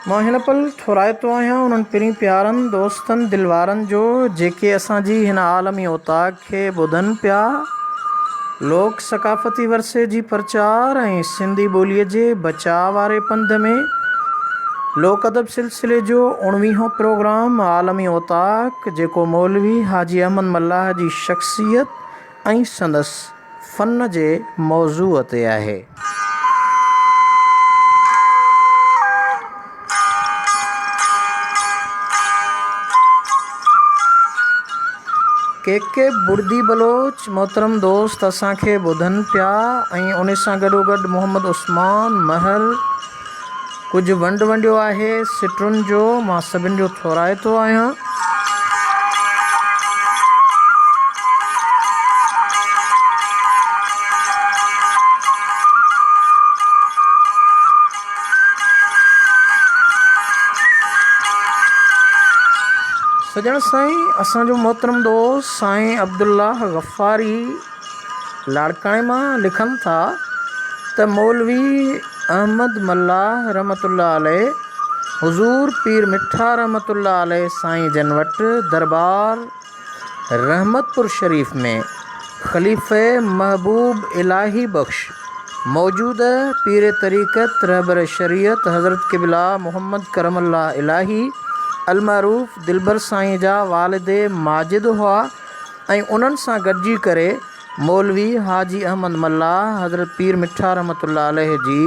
مان هن پل ٿورائتو آهيان انهن پرين پيارن دوستن دل وارن جو جيڪي اسان جي هن عالمي اوطاق کي ٻڌن پيا. لوڪ ثقافتي ورثي جي پرچار ۽ سنڌي ٻوليء جي بچاء واري پنڌ ۾ لوڪ ادب سلسلي جو اڻويهون پروگرام عالمي اوطاق جيڪو مولوي حاجي احمد ملاح جي شخصيت ۽ سندس فن جي موضوع تي آهي. ڪي ڪي بڙدي بلوچ محترم دوست اسان کي ٻڌن پيا ۽ ان سان گڏوگڏ محمد عثمان مهر ڪجهه ونڊ ونڊيو آهي سٽرن جو مان سڀن جو ٿورائتو آهيان. سڄڻ سائين اسان جو محترم دوست سائين عبدالله غفاري لاڙڪاڻي مان لکن ٿا ته مولوي احمد ملاح رحمة الله عليه حضور پير مٺا رحمة الله عليه سائين جن وٽ دربار رحمت پور شريف ۾ خليفي محبوب الاهي بخش موجوده پير طريقت رهبر شريعت حضرت قبله محمد ڪرم الله الاهي المعروف دلبر سائين جا والد ماجد هئا ۽ انهن سان گڏجي ڪري مولوي حاجي احمد ملاح حضرت پير مٺا رحمة الله عليه جي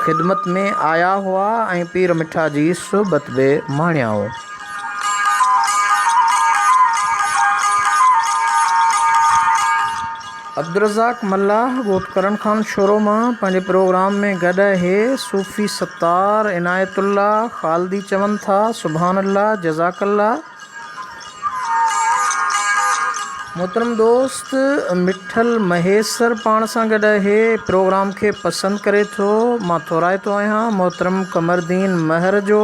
خدمت ۾ آيا هئا ۽ پير مٺا جي صحبت به ماڻيائون. عبدالرزاق ملاح ڳوٺ ڪرڻ خان شورو مان پنهنجي پروگرام ۾ گڏ اهي صوفي ستار عنايت الله خالدي چون ٿا سبحان الله جزاڪ الله. محترم دوست مٺل مهيسر پاڻ سان گڏ اهي پروگرام کي پسند ڪري ٿو مان ٿورائتو آهيان محترم قمردين مهر جو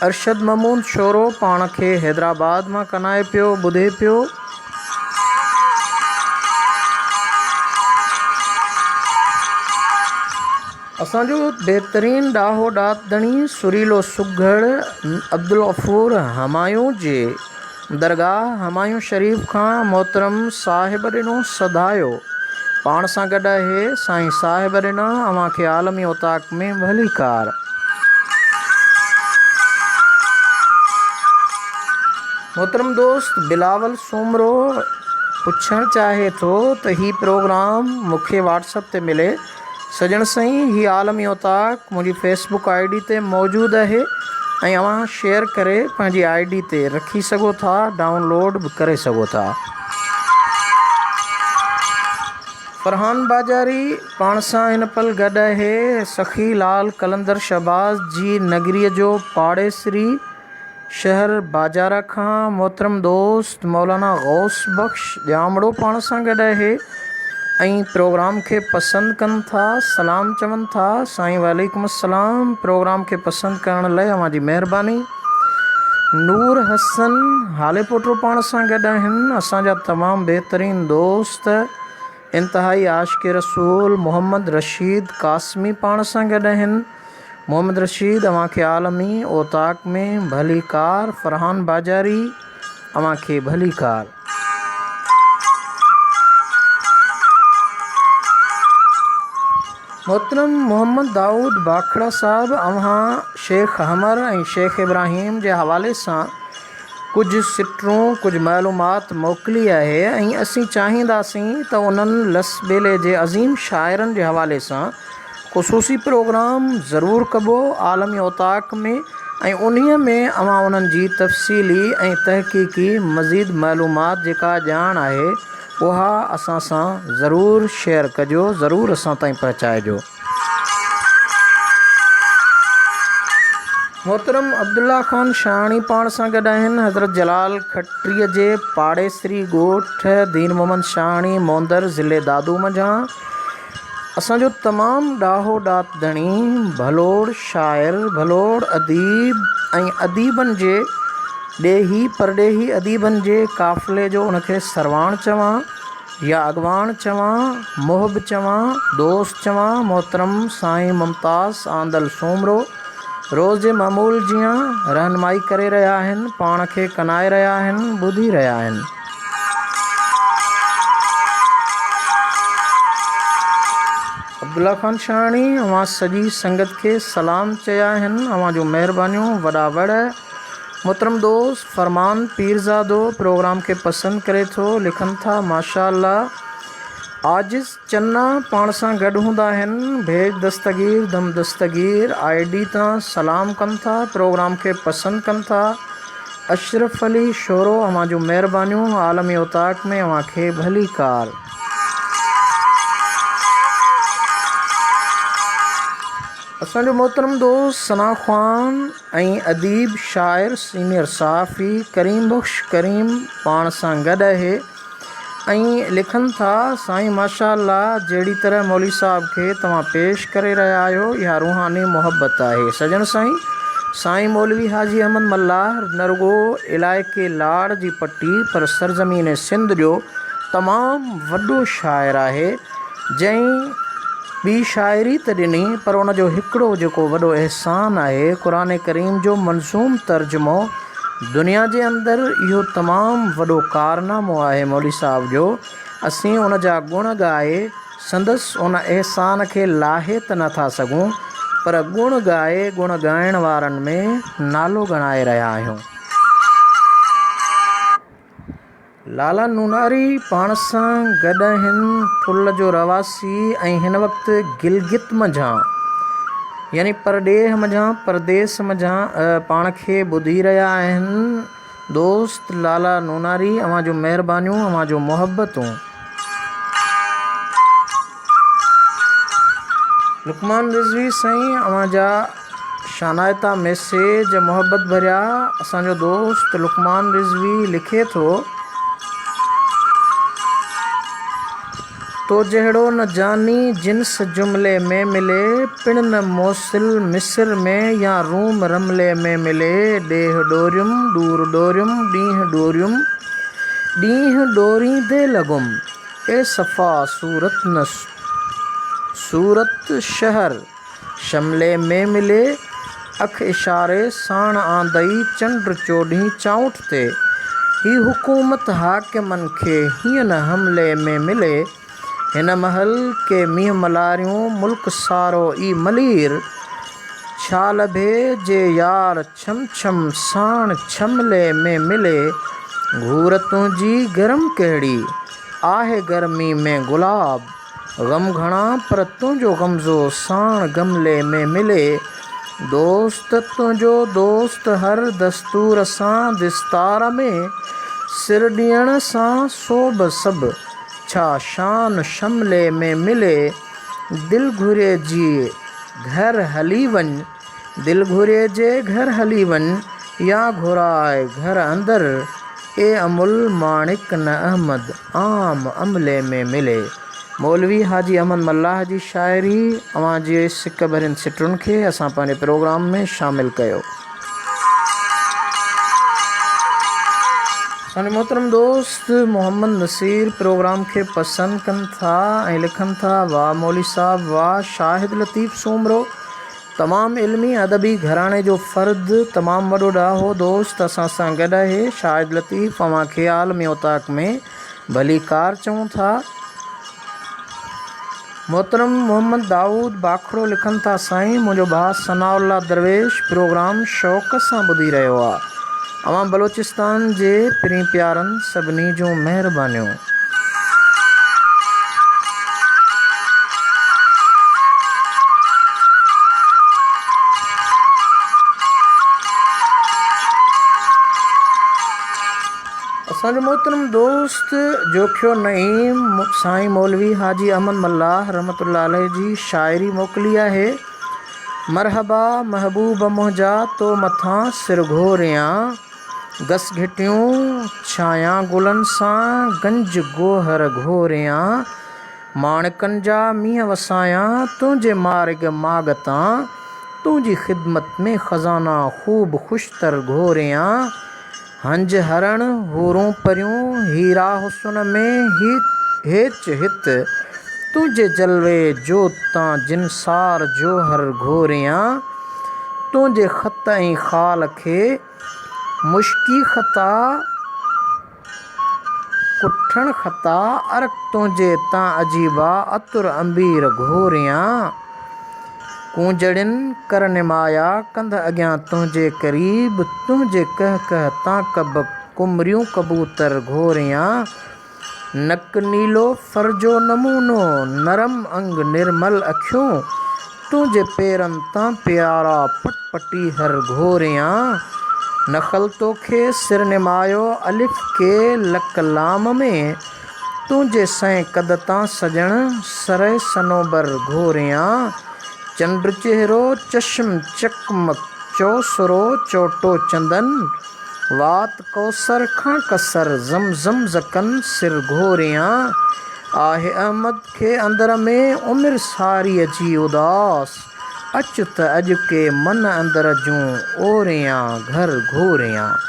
ارشد محمود شورو پاڻ کي حيدرآباد مان ڪنائي پيو ٻڌي پيو. اسان جو بهترين ڏاهو ڏات ڌڻي سريلو سگهڙ عبدالغفور همايون جي درگاهه همايون شريف کان محترم صاحب ڏنو سڌايو پاڻ سان گڏ آهي سائين صاحب ڏنا اوهان کي عالمي اوطاق ۾ ڀليڪار. محترم دوست بلاول سومرو پڇڻ چاهي ٿو ته هي پروگرام مونکي واٽس اپ تي ملي سڄڻ سائين هي عالمي اوطاق منهنجي فيس بڪ I D تي موجود آهي ۽ اوهان شيئر ڪري پنهنجي I D تي رکي سگهو ٿا ڊائون لوڊ به ڪري سگهو ٿا. فرحان باجاري پاڻ سان هن پل گڏ آهي سخي لال قلندر شهباز جي نگري جو پاڙيسري شهر باجارا کان محترم دوست مولانا غوث بخش ڄامڙو پاڻ سان گڏ آهي ۽ پروگرام کي پسند ڪن ٿا سلام چون ٿا سائين وعليڪم السلام پروگرام کي پسند ڪرڻ لئه اوهان جي مهرباني نور حسن هاليپوٽو پاڻ سان گڏ آهن اسان جا تمام بهترين دوست انتهائي عاشق رسول محمد رشيد قاسمي پاڻ سان گڏ آهن محمد رشيد اوهان کي عالمي اوطاق ۾ ڀليڪار فرحان باجاري اوهان کي ڀليڪار. محترم محمد دائود باکڙا صاحب اوهان شيخ حمر ۽ شيخ ابراهيم جي حوالي سان ڪجهه سٽرون ڪجهه معلومات موڪلي آهي ۽ اسين چاهينداسين ته انهن لس ٻيلي جي عظيم شاعرن جي حوالي سان خصوصي پروگرام ضرور ڪبو عالمي اوطاق ۾ ۽ انهيء ۾ اوهان انهن جي تفصيلي ۽ تحقيقي مزيد معلومات جيڪا ڄاڻ آهي اها اسان سان ضرور شيئر ڪجو ضرور اسان تائين پهچائجو. محترم عبدالله خان شاهاڻي پاڻ سان گڏ آهن حضرت جلال کٽريء جي پاڙيسري ڳوٺ دين محمد شاهاڻي موندر ضلعي دادو منجهان اسان جو تمام ڏاهو ڏات ڌڻي، ڀلوڙ شاعر، ڀلوڙ اديب ۽ اديبن جي ڏيهي پرڏيهي اديبن جي قافلي جو ان کي سرواڻ چوان يا اڳواڻ چوان، محب چوان، دوست چوان، محترم سائين ممتاز آندل سومرو روز جي معمول جيان رهنمائي ڪري رهيا آهن، پاڻ کي ڪنائي رهيا آهن، ٻڌي رهيا آهن. عبدالله خان شاهاڻي اوهان سڄي سنگت کي سلام چيا آهن، اوهان جون مهربانيون، وڏا وڙ. محترم دوست فرمان پيرزادو پروگرام کي پسند ڪري ٿو، لکن ٿا ماشاء الله. عاجز چنا پاڻ سان گڏ هوندا آهن، ڀيڄ دستگير دم دستگير I D تان سلام ڪن ٿا، پروگرام کي پسند ڪن ٿا. اشرف علي شورو اوهان جون مهربانيون عالمي اوطاق ۾ اوهان کي ڀليڪار. اسان جو محترم دوست ثنا خوان ۽ اديب شاعر سينيئر صحافي ڪريم بخش ڪريم پاڻ سان گڏ اهي. ۽ لکن ٿا، سائين ماشاء الله جهڙي طرح مولوي صاحب کي توهان پيش ڪري رهيا آهيو اها روحاني محبت آهي. سڄڻ سائين سائين مولوي حاجي احمد ملاح نه رڳو علائقي لاڙ جي پٽي پر سرزمين سنڌ جو تمام وڏو شاعر آهي، جنهن ٻي شاعري ته ڏني پر ان جو هڪڙو جيڪو وڏو احسان آهي قرآن ڪريم جو منظوم ترجمو دنيا جي اندر اهو تمام وڏو ڪارنامو آهي مولوي صاحب جو اسين ان جا گڻ ڳائي سندس ان احسان کي لاهي ته نه ٿا سگهون پر گڻ ڳائي گڻ ڳائڻ وارن ۾ نالو ڳڻائي رهيا آهيون. لالا نوناري پاڻ سان گڏ آهن ٺل جو رهواسي ۽ هن وقت گلگت منجهان يعني پرڏيهه منجهان پرديس منجهان پاڻ کي ٻڌي رهيا آهن. دوست لالا نوناري اوهان جون مهربانيون اوهان جون محبتون. لقمان رضوي سائين اوهان جا شانائتا ميسيج محبت ڀريا اسان جو دوست لقمان رضوي لکي ٿو. تو جهڙو نه جاني جنس جملي ۾ ملي، پڻ نه موصل مصر ۾ يا روم رملي ۾ ملي، ڏيهه ڏوريم، ڏور ڏوريم، ڏينهن ڏوريم، ڏينهن ڏوريندي لڳم، اي صفا صورت نه صورت شهر شملي ۾ ملي، اک اشاري ساڻ آندئي چنڊ چوڏهين چانئٺ تي، هي حڪومت حاڪمن کي هيئن نه حملي ۾ ملي، هن مهل ڪي مينهن ملاريون ملڪ سارو ئي ملير، ڇا لڀي جي يار ڇم ڇم ساڻ ڇملي ۾ ملي، گهور تنهنجي گرم ڪهڙي، آهي گرمي ۾ گلاب. غم گهڻا پر تنهنجو غمزو ساڻ گملي ۾ ملي دوست تنهنجو دوست هر دستور سان دستار ۾ سر ڏيڻ سان سوڀ سڀ ڇا شان شملي ۾ ملي دل گهري جي گهر هلي وڃ دل گهري جي گهر هلي وڃ يا گهراء گهر اندر، اي امل ماڻڪ نه احمد عام عملي ۾ ملي. مولوي حاجي احمد ملاح جي شاعري اوهان جي سڪ ڀرين سٽن کي اسان پنهنجي پروگرام ۾ شامل ڪيو. اسان جو محترم دوست محمد نصير پروگرام کي پسند ڪن ٿا ۽ لکن ٿا واھ مولوي صاحب واھ شاهد لطيف سومرو تمام علمي ادبي گهراڻي جو فرد تمام وڏو ڏاهو دوست اسان سان گڏ آهي شاهد لطيف اوهان کي عالمي اوطاق ۾ ڀليڪار چئون ٿا. محترم محمد دائود باکڙو لکن ٿا سائين منهنجو ڀاء ثناء الله درويش پروگرام شوق سان ٻڌي رهيو آ اوهان بلوچستان جي پرين پيارن سڀني جون مهربانيون. اسان جو محترم دوست جوکيو نعيم سائين مولوي حاجي احمد ملاح رحمة الله عليه جي شاعري موڪلي آهي. مرحبا محبوب منهنجا تو مٿان سر گهوريان. گس گهٽيون ڇايان گلن سان گنج گوهر گهوريان. ماڻڪن جا مينهن وسايان تنهنجي مارڳ ماڳ تان. تنهنجي خدمت ۾ خزانا خوب خوشتر گهوريان. هنج هرڻ حورون پريون هيرا حسن ۾ هيچ هت. تنهنجي جلوي جوت تان جنسار جوهر گهوريان. تنهنجي خط ۽ خال کي مشڪي خطا ڪٺڻ خطا عرق تنهنجي تان عجيبا عطر عنبير گهوريان. ڪونجڙين ڪر نمايا ڪنڌ اڳيان تنهنجي قريب تنهنجي ڪهه ڪهه تان ڪب ڪمريون ڪبوتر گهوريان. نڪ نيلو ڦر جو نمونو، نرم انگ نرمل اکيون، تنهنجي پيرن تان پيارا پٽ پٽيهر گهوريان. نخل توکي سر نمايو الف ڪي لڪ لام ۾، تنهنجي سئين قد تان سڄڻ سرء صنوبر گهوريان. چنڊ چهرو چشم چقمق چوسرو چوٽو چندن، وات ڪوثر کان ڪثر زم زم زڪن سر گهوريان. آهه احمد کي اندر ۾ عمر ساريء جي اداس. اچ ته اڄ ڪي من اندر جون اوريان گهر گهوريان.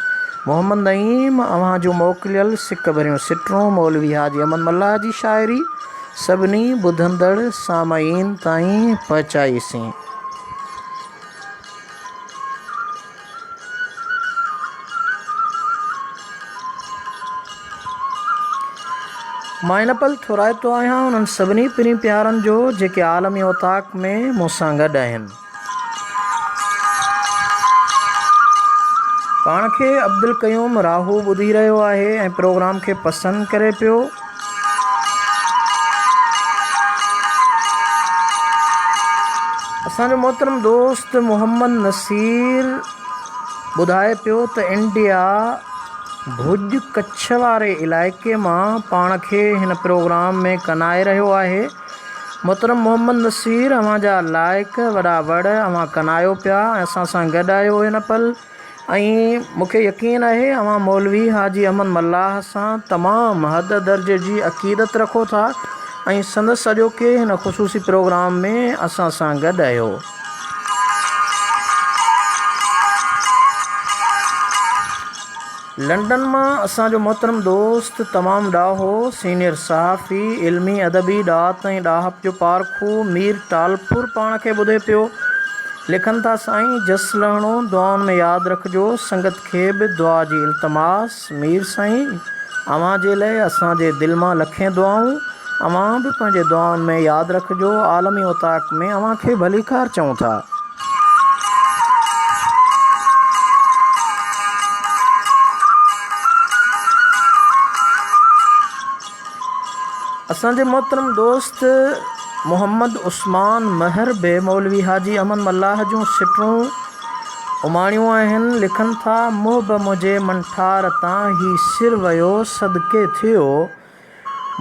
محمد نعيم اوهان جون موڪليل سڪ ڀريون سٽون مولوي حاجي احمد ملاح جي شاعري سڀني ٻڌندڙ سامعين تائين پهچائيسين. مان هن پل ٿورائتو آهيان انهن سڀني پرين پيارن جو جيڪي عالمي اوطاق ۾ مون سان گڏ آهن. پاڻ کي عبدالقيوم راهو ٻڌي رهيو آهي ۽ پروگرام کي پسند ڪري پيو. اسان جو محترم دوست محمد نصير ٻڌائي پيو ته انڊيا ڀڄ ڪڇ واري علائقي مان پاڻ کي هن پروگرام ۾ ڪنائي رهيو آهي. محترم محمد نصير اوهان جا لائق وڏا وڙ اوهان ڪنايو پيا ۽ اسان سان گڏ آهيو هن پل. ۽ مون کي يقين آهي اوهان مولوي حاجي احمد ملاح سان تمام حد درجي جي عقيدت رکو ٿا ۽ سندس اڄوڪي هن خصوصي پروگرام ۾ اسان سان گڏ آهيو. لنڊن مان اسان جو محترم دوست تمام ڏاهو، سينيئر صحافي، علمي ادبي ڏات ۽ ڏاهپ جو پارکو مير ٽالپور پاڻ کي ٻڌي پيو. لکن ٿا سائين جس لهڻو دعائن ۾ ياد رکجو سنگت کي به دعا جي التماس مير سائين اوهان جي لئه اسان جي دل مان لکين دعائون اوهان به پنهنجي دعائن ۾ ياد رکجو عالمي اوطاق ۾ اوهان کي ڀليڪار چئون ٿا. اسان جي محترم دوست محمد عثمان مهر به مولوي حاجي احمد ملاح جون سٽون اماڻيون آهن، لکن ٿا، محب منهنجي منٺار تان هي سر ويو صدقي ٿيو،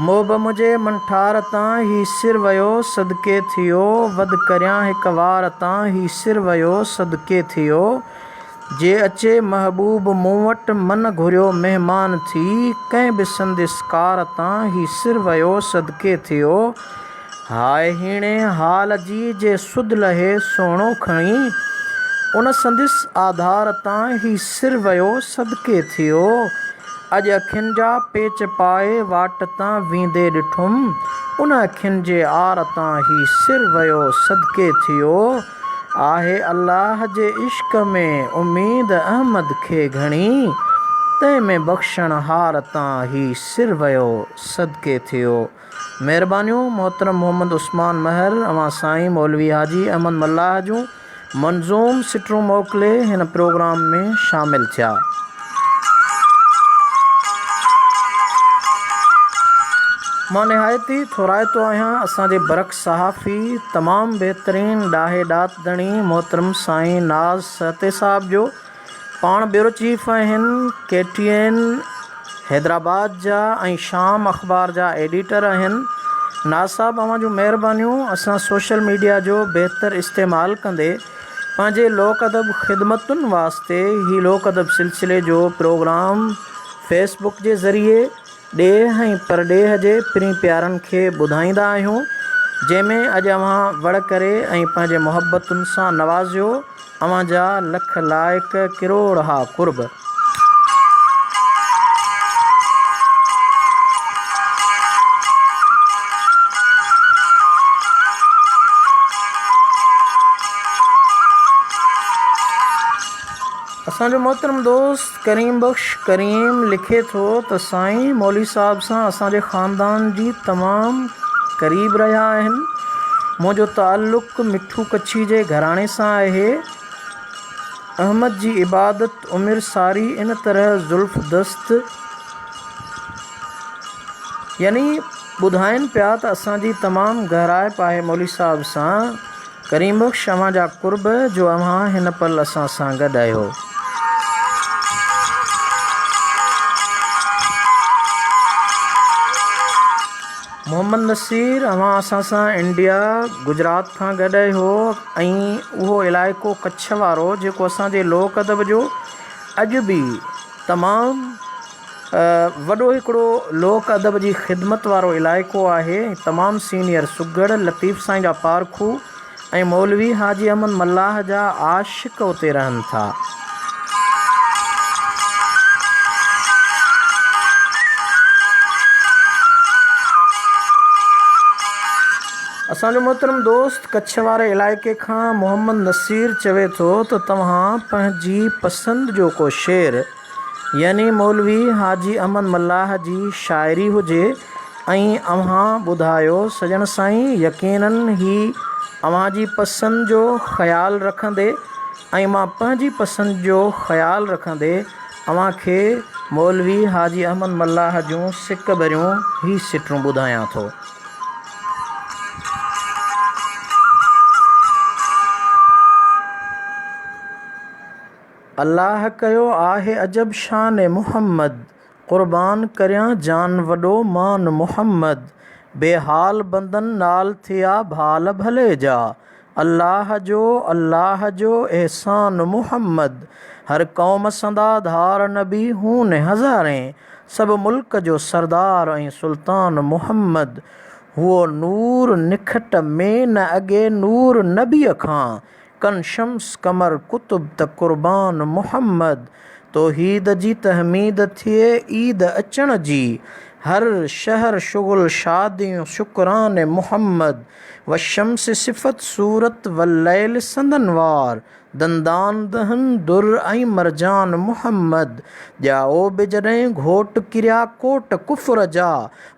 محب منهنجي منٺار تان هي سر ويو صدقي ٿيو، وڌ ڪريان هڪ وار تان هي سر ويو صدقي ٿيو. جي اچي محبوب مون وٽ من گهريو مهمان ٿي، ڪنهن به سندس ڪار تان هي سر ويو صدقي ٿيو. هاء هيڻي حال جي جي سڌ لهي سهڻو کڻي، ان سندس آڌار تان هي سر ويو صدقي ٿيو. اڄ اکين جا پيچ پائي واٽ تان ويندي ڏٺم، ان اکين جي آر تان هي سر ويو صدقي ٿيو. آهي الله جي عشق ۾ اميد احمد کي گهڻي، تنهن ۾ بخشڻ هار تان هي سر ويو صدقي ٿيو. مهربانيون محترم محمد عثمان مهر اوهان سائين مولوي حاجي احمد ملاح جون منظوم سٽون موڪلي هن پروگرام ۾ شامل ٿيا. مان نهايت ئي ٿورائتو آهيان اسان جي برک صحافي تمام بهترين ڏاهي ڏات ڌڻي محترم سائين ناز سهتي صاحب جو پاڻ بيورو چيف آهن ڪي ٽي اين حيدرآباد جا ۽ شام اخبار جا ايڊيٽر آهن ناز صاحب اوهان جون مهربانيون اسان سوشل ميڊيا جو بهتر استعمال ڪندي پنهنجي لوڪ ادب خدمتن واسطي هي لوڪ ادب سلسلي جو پروگرام فيس بڪ جي ذريعي ڏيهه ۽ پرڏيهه جي پرين پيارن کي ٻڌائيندا آهيون، جنهن ۾ اڄ اوهان وڙ ڪري ۽ پنهنجي محبتن سان نوازيو، اوهان جا لک لائق ڪروڙ ها قرب. اسان جو محترم دوست ڪريم بخش ڪريم لکي ٿو ته سائين مولوي صاحب سان اسان جي خاندان جي تمام قريب رهيا آهن. منهنجو تعلق مٺو ڪڇي جي گهراڻي سان آهي. احمد جي عبادت عمر ساري ان طرح زلف دست يعني ٻڌائين پيا ته اسان جي تمام گهرائپ آهي مولوي صاحب سان. ڪريم بخش اوهان جا قرب جو اوهان هن پل اسان سان گڏ آهيو. محمد نصير اوهان اسان سان انڊيا گجرات کان گڏ آهيو ۽ اهو علائقو ڪڇ وارو جيڪو اسان جي لوڪ ادب جو اڄ به تمام وڏو هڪڙو لوڪ ادب جي خدمت وارو علائقو آهي ۽ تمام سينيئر سگهڙ لطيف سائين جا پارکو ۽ مولوي حاجي احمد ملاح جا عاشق اتي رهن ٿا. اسان جو محترم دوست ڪڇ واري علائقي کان محمد نصير چوي ٿو ته توهان پنهنجي پسند جو ڪو شعر يعني مولوي حاجي احمد ملاح جي شاعري هجي ۽ اوهان ٻڌايو سڄڻ سائين يقينن هي اوهان جي پسند جو خيال رکندي ۽ مان پنهنجي پسند جو خيال رکندي اوهان کي مولوي حاجي احمد ملاح جون سڪ ڀريون هي سٽون ٻڌايان ٿو. الله ڪيو آهي عجب شان محمد، قربان ڪريان جان وڏو مان محمد، بي حال بندن نال ٿيا ڀال ڀلي جا، الله جو الله جو احسان محمد، هر قوم سندا ڌار نبي هون هزارين، سڀ ملڪ جو سردار ۽ سلطان محمد، هئو نور نکٽ ۾ نه اڳي نور نبيء کان، ڪن شمس قمر قطب ته قربان محمد توحيد جي تحميد ٿئي عيد اچڻ جي هر شهر شغل شاديون شڪران محمد والشمس صفت صورت والليل سندن وار دندان دهن در ۽ مرجان محمد ڄائو به جڏهن گهوٽ ڪريا ڪوٽ ڪفر جا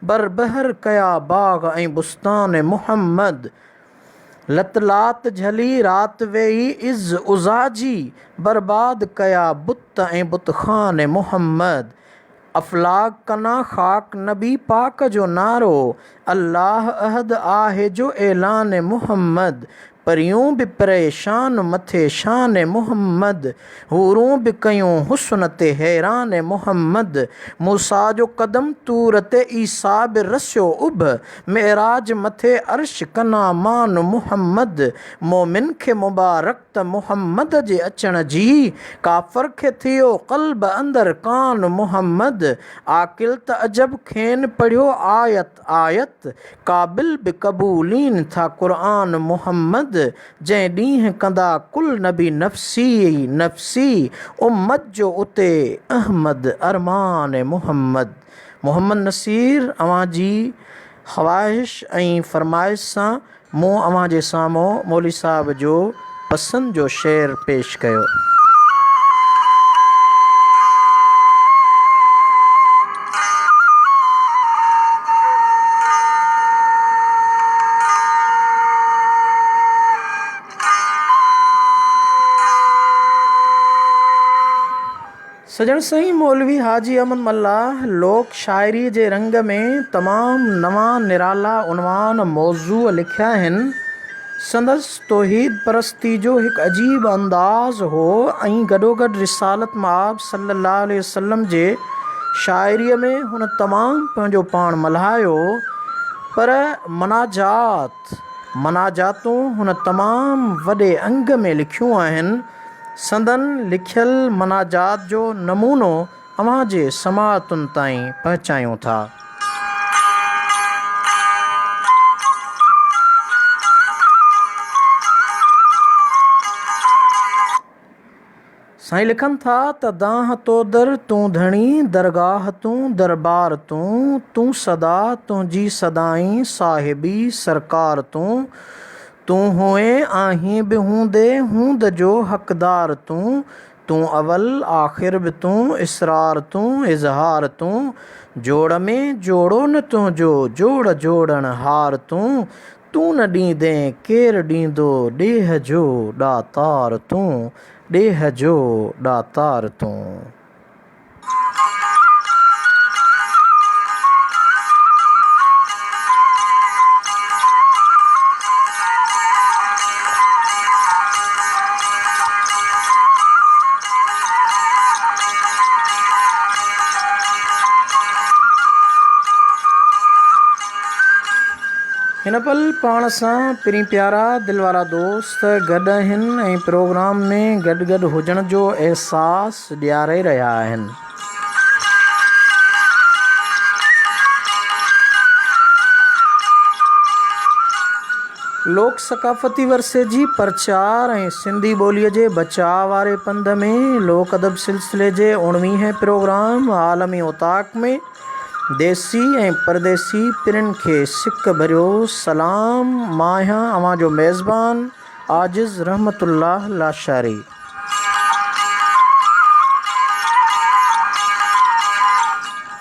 بر بحر ڪيا باغ ۽ بستان محمد لت لات جهلي رات ويئي عز عزيٰ جي، برباد ڪيا بت ۽ بتخانه محمد. افلاڪ ڪنا خاڪ نبي پاڪ جو نعرو، الله احد آهي جو اعلان محمد. پريون به پريشان مٿي شان محمد، حورون به ڪيون حسن تي حيران محمد. موسيٰ جو قدم طور تي عيسيٰ به رسيو اڀ، معراج مٿي عرش ڪنا مان محمد، مومن کي مبارڪ ته محمد جي اچڻ جي، ڪافر کي ٿيو قلب اندر ڪان محمد، عاقل ته عجب کين پڙهيو آيت آيت، قابل به قبولين ٿا قرآن محمد، جنهن ڏينهن ڪندا ڪل نبي نفسي نفسي، امت جو اتي احمد ارمان محمد. محمد نصير اوهان جي خواهش ۽ فرمائش سان مون اوهان جي سامهون مولوي صاحب جو پسند جو شعر پيش ڪيو. سڄڻ سائين مولوي حاجي احمد ملاح لوڪ شاعريء جي رنگ ۾ تمام نوان نرالا عنوان موضوع لکيا آهن. سندس توحيد پرستي جو هڪ عجيب انداز هو ۽ گڏوگڏ رسالت مآب صلي الله عليه وسلم جي شاعريء ۾ هن تمام پنهنجو پاڻ ملهايو پر مناجات، مناجاتون هن تمام وڏي انگ ۾ لکيون آهن. سندن لکيل مناجات جو نمونو اوهان جي سماعتن تائين پهچايون ٿا. سائين لکن ٿا ته دانهن تو در تون ڌڻي درگاهه تون دربار تون، تون سدا تنهنجي سدائين صاحبي سرڪار تون، تون هئين آهين به هوندين هوند جو حقدار تون، تون اول آخر به تون اسرار تون اظهار تون، جوڙ ۾ جوڙو نه تنهنجو جوڙ جوڙڻ هار تون، تون نه ڏيندين ڪير ڏيندو ڏيهه جو ڏاتار تون، ڏيهه جو ڏاتار تون. هن پل پاڻ سان پرين پيارا دل وارا دوست گڏ آهن ۽ پروگرام ۾ گڏ گڏ هجڻ جو احساس ڏياري رهيا آهن. لوڪ ثقافتي ورثي جي پرچار ۽ سنڌي ٻوليء جي بچاء واري پنڌ ۾ لوڪ ادب سلسلي جي اڻويهين پروگرام عالمي اوطاق ۾ ديسي ۽ پرديسي پرين کي سڪ ڀريو سلام. مان آهيان اوهان جو ميزبان عاجز رحمت الله لاشاري.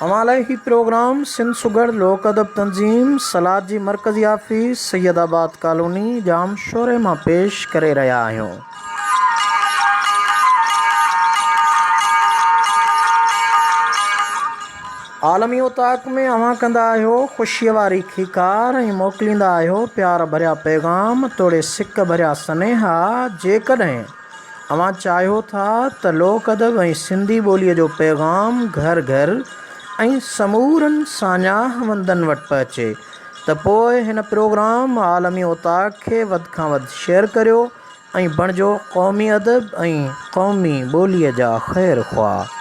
اوهان لاء هي پروگرام سنڌ سگهڙ لوڪ ادب تنظيم سلاد جي مرڪزي آفيس سيد آباد ڪالوني ڄام شوري مان پيش ڪري رهيا آهيون. عالمي اوطاق ۾ اوهان ڪندا آهيو خوشيء واري کيڪار ۽ موڪليندا آهيو پيار ڀريا پيغام توڙي سڪ ڀريا سنيها. جيڪڏهن اوهان چاهيو ٿا ته لوڪ ادب ۽ سنڌي ٻوليء جو پيغام گهر گهر ۽ سمورن ساڃاهه وندن وٽ پهچي ته پوء هن پروگرام عالمي اوطاق کي وڌ کان وڌ شيئر ڪريو ۽ بڻجو قومي ادب ۽ قومي ٻوليء جا خير خواهه.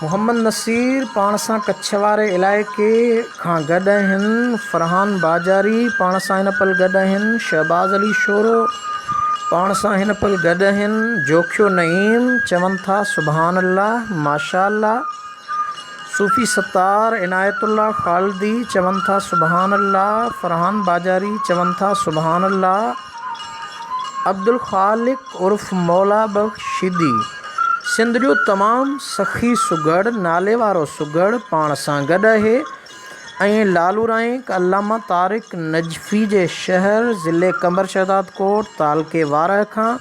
محمد نصير پاڻ سان ڪڇ واري علائقي کان گڏ آهن، فرحان باجاري پاڻ سان هن پل گڏ آهن، شهباز علي شورو پاڻ سان هن پل گڏ آهن، جوکيو نعيم چون ٿا سبحان الله ماشاء الله. صوفي ستار عنايت الله خالدي چون ٿا سبحان الله، فرحان باجاري چون ٿا سبحان الله، عبدالخالق عرف مولا بخش شيدي سنڌ جو تمام سخي سگهڙ نالي وارو سگهڙ پاڻ سان گڏ اهي ۽ لالو رائنڪ علامه طارق نجفي جي شهر ضلعي قمبر شهدادڪوٽ تعلقي وارهه کان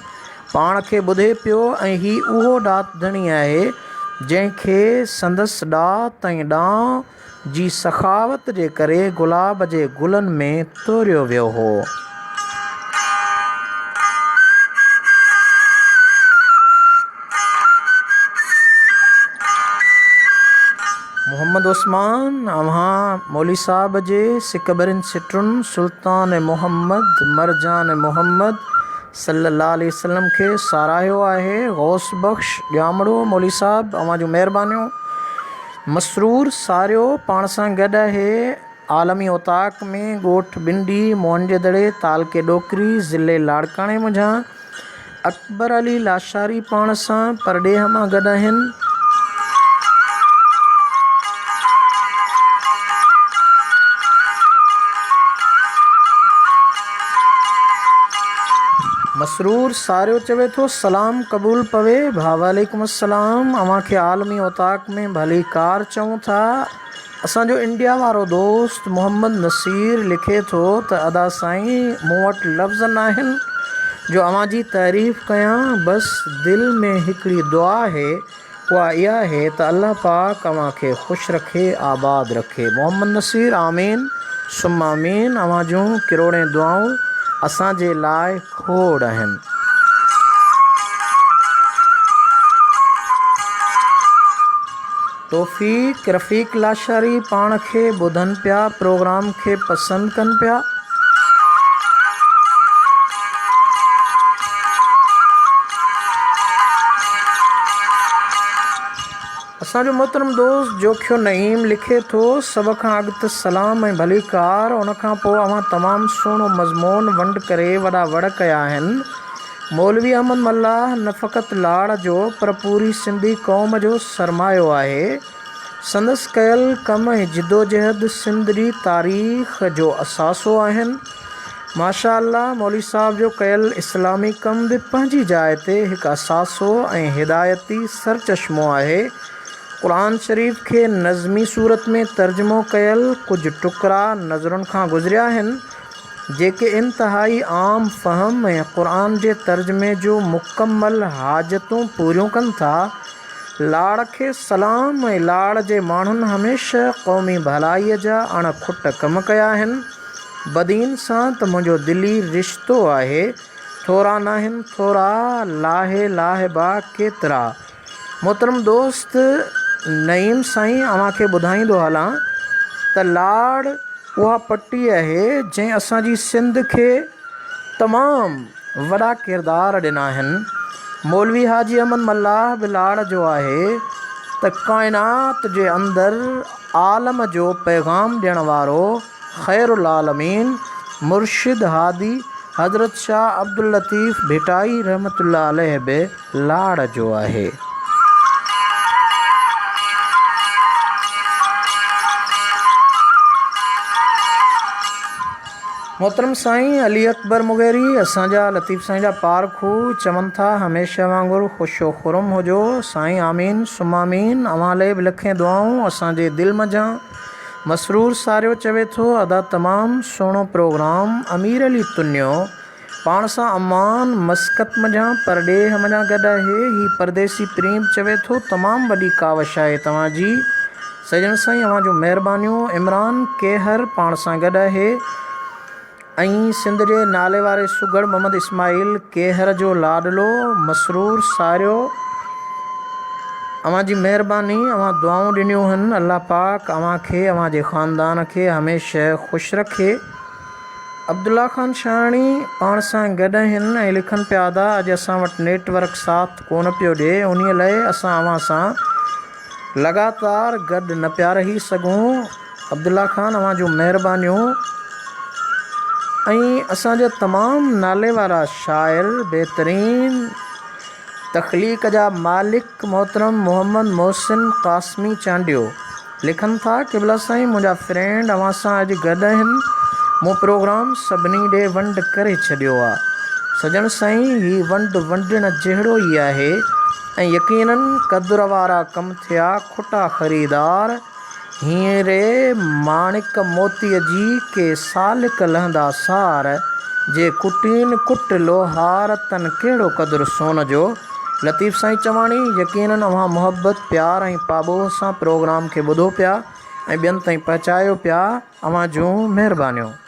پاڻ کي ٻڌي پيو ۽ هي اهو ڏات ڌڻي آهي جنهن کي سندس ڏات ۽ ڏانء جي سخاوت جي ڪري گلاب جي گلن ۾ توريو ويو هو. محمد عثمان اوهان مولوي صاحب جي سڪ ڀرين سٽن سلطان محمد مرجان محمد صلي الله عليه وسلم کي ساراهيو آهي غوث بخش ڄامڙو مولوي صاحب اوهان جون مهربانيون مسرور ساريو پاڻ سان گڏ آهي عالمي اوطاق ۾ ڳوٺ ٻنڊي موهن جي دڙي تعلقي ڏوڪري ضلعي لاڙڪاڻي منجهان اڪبر علي لاشاري پاڻ سان پرڏيهه مان گڏ آهن. مسرور ساريو چوي ٿو سلام قبول پوي ڀاء وعليڪم السلام اوهان کي عالمي اوطاق ۾ ڀليڪار چئون ٿا اسان جو انڊيا وارو دوست محمد نصير لکي ٿو ته ادا سائين مون وٽ لفظ ناهن جو اوهان جي تعريف ڪيان بس دل ۾ هڪڙي دعا آهي اها اها آهي ته الله پاڪ اوهان کي خوش رکي آباد رکي محمد نصير آمين ثم آمين اوهان جون ڪروڙين دعائون اسان جي لاء کوڙ آهن. توفيق رفيق لاشاري پاڻ کي ٻڌن پيا پروگرام کي پسند ڪن پيا. اسان جو محترم دوست جوکيو نعيم لکي ٿو سڀ کان اڳ ته سلام ۽ ڀليڪار ان کان پوء اوهان تمام سهڻو مضمون ونڊ ڪري وڏا وڙ ڪيا آهن مولوي احمد ملاح نه فقط لاڙ جو پر پوري سنڌي قوم جو سرمايو آهي. سندس ڪيل ڪم ۽ جدوجهد سنڌ جي تاريخ جو اثاثو آهن. ماشاء الله مولوي صاحب جو ڪيل اسلامي ڪم به پنهنجي جاء تي هڪ اثاثو ۽ هدايتي سرچشمو آهي. قرآن شريف کي نظمي صورت ۾ ترجمو ڪيل ڪجهه ٽڪرا نظرن کان گذريا آهن. جيڪي انتهائي عام فهم ۽ قرآن جي ترجمي جو مڪمل حاجتون پوريون ڪن ٿا. لاڙ کي سلام ۽ لاڙ جي ماڻهن هميشه قومي ڀلائيء جا اڻ کٽ ڪم ڪيا آهن. بدين سان ته منهنجو دلي رشتو آهي. ٿورا ناهن ٿورا، لاهي لاهبا ڪيترا. محترم دوست نعيم سائين اوهان کي ٻڌائيندو هلان ته لاڙ اها پٽي آهي جنهن اسان جي سنڌ کي تمام وڏا ڪردار ڏنا آهن. مولوي حاجي احمد ملاح به لاڙ جو آهي. ته ڪائنات جي اندر عالم جو پيغام ڏيڻ وارو خير العالمين مرشد هادي حضرت شاهه عبداللطيف ڀٽائي رحمة الله عليه به لاڙ جو آهي. محترم سائين علي اڪبر مغيري اسان جا لطيف سائين جا پارکو چون ٿا هميشه وانگر خوش و خرم هجو سائين آمين ثم آمين اوهان لئه به لکين دعائون اسان جي دل منجهان مسرور ساريو چوي ٿو ادا تمام سهڻو پروگرام امير علي تنيو پاڻ سان امان مسقط منجهان پرڏيهه منجهان گڏ آهي. هي پرديسي پرين به چوي ٿو تمام وڏي ڪاوش آهي توهان جي. سڄڻ سائين اوهان جون مهربانيون. عمران ڪيهر پاڻ سان گڏ آهي ۽ سنڌ جي نالي واري سگهڙ محمد اسماعيل ڪيهر جو لاڏلو مسرور ساريو اوهان جي مهرباني اوهان دعائون ڏنيون هن الله پاڪ اوهان کي اوهان جي خاندان کي هميشه خوش رکي. عبدالله خان شاهاڻي پاڻ سان گڏ آهن ۽ لکن پيا ادا اڄ اسان وٽ نيٽ ورڪ ساٿ ڪونه پيو ڏي انهي لئه اسان اوهان سان لڳاتار گڏ نه پيا رهي سگهون عبدالله خان اوهان جون مهربانيون ۽ اسان جا تمام نالي وارا شاعر بهترين تخليق جا مالڪ محترم محمد محسن قاسمي چانڊيو لکن ٿا قبلا سائين منهنجا فرينڊ اوهان سان اڄ گڏ آهن مون پروگرام سڀني ڏي ونڊ ڪري ڇڏيو آ سڄڻ سائين هي ونڊ ونڊڻ جهڙو ئي آهي ۽ يقينن قدر وارا ڪم ٿيا کٽا خريدار هينئري ماڻڪ موتيء جي ڪي سالڪ لهندا سار، جي ڪٽين ڪٽ لوهار تن ڪهڙو قدر سون جو. لطيف سائين چواڻي، يقينن اوهان محبت، پيار ۽ پاٻوهه سان پروگرام کي ٻڌو پيا ۽ ٻين تائين پهچايو پيا، اوهان جون مهربانيون.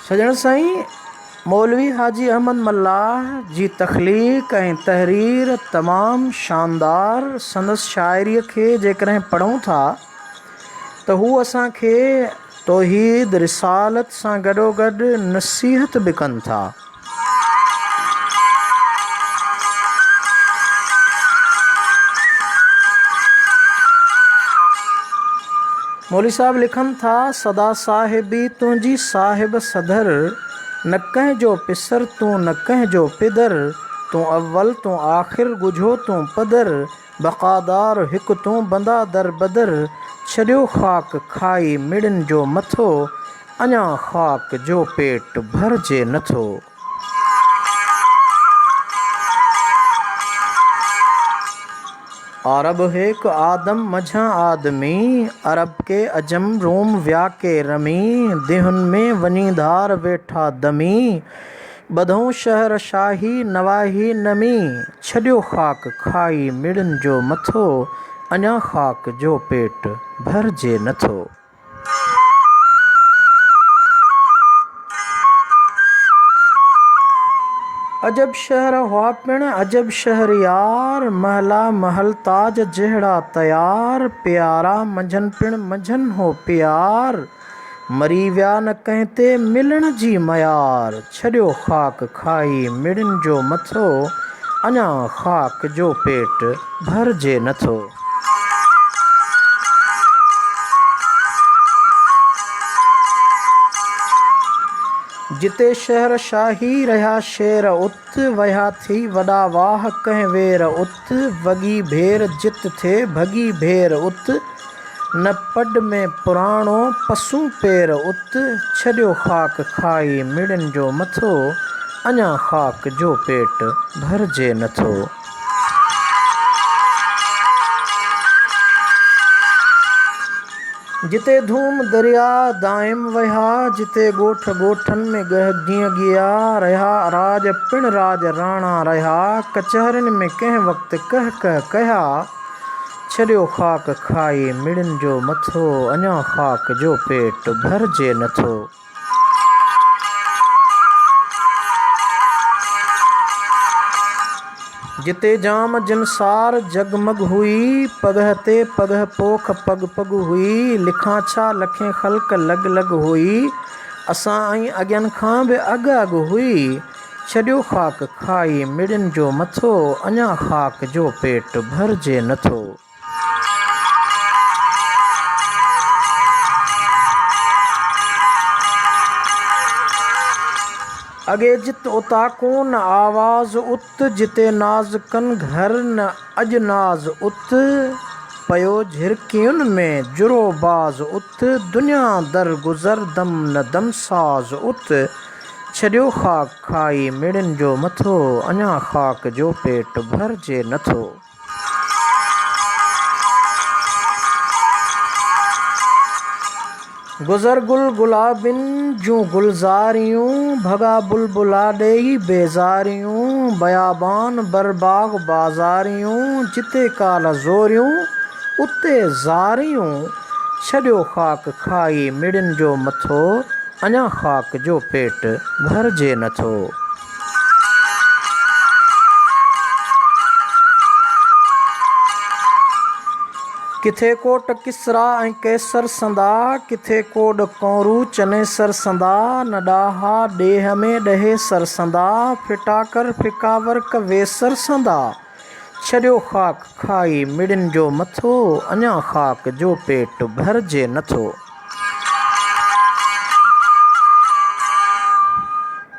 سڄڻ سائين مولوي حاجي احمد ملاح جي تخليق ۽ تحرير تمام شاندار سندس شاعريء کي جيڪڏهن پڙهون ٿا ته هو اسان کي توحيد رسالت سان گڏوگڏ نصيحت به ڪن ٿا. مولوي صاحب لکن ٿا، سدا صاحبي تنهنجي صاحب صدر، نه ڪنهن جو پسر تون نه ڪنهن جو پدر، تون اول تون آخر ڳجهو تون پدر، بقادار هڪ تون بندا در بدر، ڇڏيو خاڪ کائي مڙين جو مٿو، اڃا خاڪ جو پيٽ ڀرجي نٿو. عرب هيڪ آدم منجهان آدمي، عرب ڪي عجم روم ويا ڪي رمي، ديهن ۾ وڃي ڌار ويٺا دمي، ٻڌئون شهر شاهي نواحي نمي، ڇڏيو خاڪ کائي مڙن جو مٿو، اڃا خاڪ جو پيٽ ڀرجي نٿو. عجب شهر هئا پڻ عجب شهر يار، محلا محل تاج جهڙا تيار، پيارا منجهن پڻ منجهن هو پيار، مري ويا نه ڪنهن تي ملڻ جي ميار، ڇڏيو خاڪ کائي مڙين جو مٿو، اڃا خاڪ جو پيٽ ڀرجي نٿو. جتي شهر شاهي رهيا شير ات، وهيا ٿي وڏا واهه ڪنهن وير ات، وڳي ڀير جت ٿئي ڀڳي ڀير ات، نه پڊ ۾ پراڻو پسون پير ات، ڇڏيو خاڪ کائي مڙين جو مٿو، اڃا خاڪ جو پيٽ ڀرجي نٿو. جتي ڌوم درياء دائم وهيا، جتي ڳوٺ ڳوٺن ۾ ڳهه جيئن ڳيا، رهيا راڄ پڻ راڄ راڻا رهيا، ڪچهرين ۾ ڪنهن وقت ڪهه ڪهه ڪهيا، ڇڏيو خاڪ کائي مڙين جو مٿو، اڃا خاڪ جو پيٽ ڀرجي نٿو. جتي جام جنسار جڳمڳ هئي، پڳهه تي پڳهه پوک پڳ پڳ هئي، لکان ڇا لکين خلق لڳ لڳ هئي، اسان ۽ اڳين کان به اڳ اڳ هئي، ڇڏيو خاڪ کائي مڙين جو مٿو، اڃا خاڪ جو پيٽ ڀرجي نٿو. اڳي جت اوطاقون نه آواز ات، جتي ناز ڪن گهر نه اڄ ناز ات، پيو جهرڪين ۾ جرو باز ات، دنيا در گذر دم نه دمساز ات، ڇڏيو خاڪ کائي مڙين جو مٿو، اڃا خاڪ جو پيٽ ڀرجي نٿو. گذر گل گلابين جون گلزاريون، ڀڳا بلبلا ڏيئي بيزاريون، بيابان بر باغ بازاريون، جتي ڪالهه زوريون، اتي زاريون، ڇڏيو خاڪ کائي مڙين جو مٿو، اڃا خاڪ جو پيٽ ڀرجي نٿو. ڪٿي ڪوٽ ڪسريٰ ۽ قيصر سندا، ڪٿي ڪوڏ ڪؤنرو چنيسر سندا، نه ڏاها ڏيهه ۾ ڏهيسر سندا، ڦٽا ڪر ڦڪا ورق ويسر سندا، ڇڏيو خاڪ کائي مڙين جو مٿو، اڃا خاڪ جو پيٽ ڀرجي نٿو.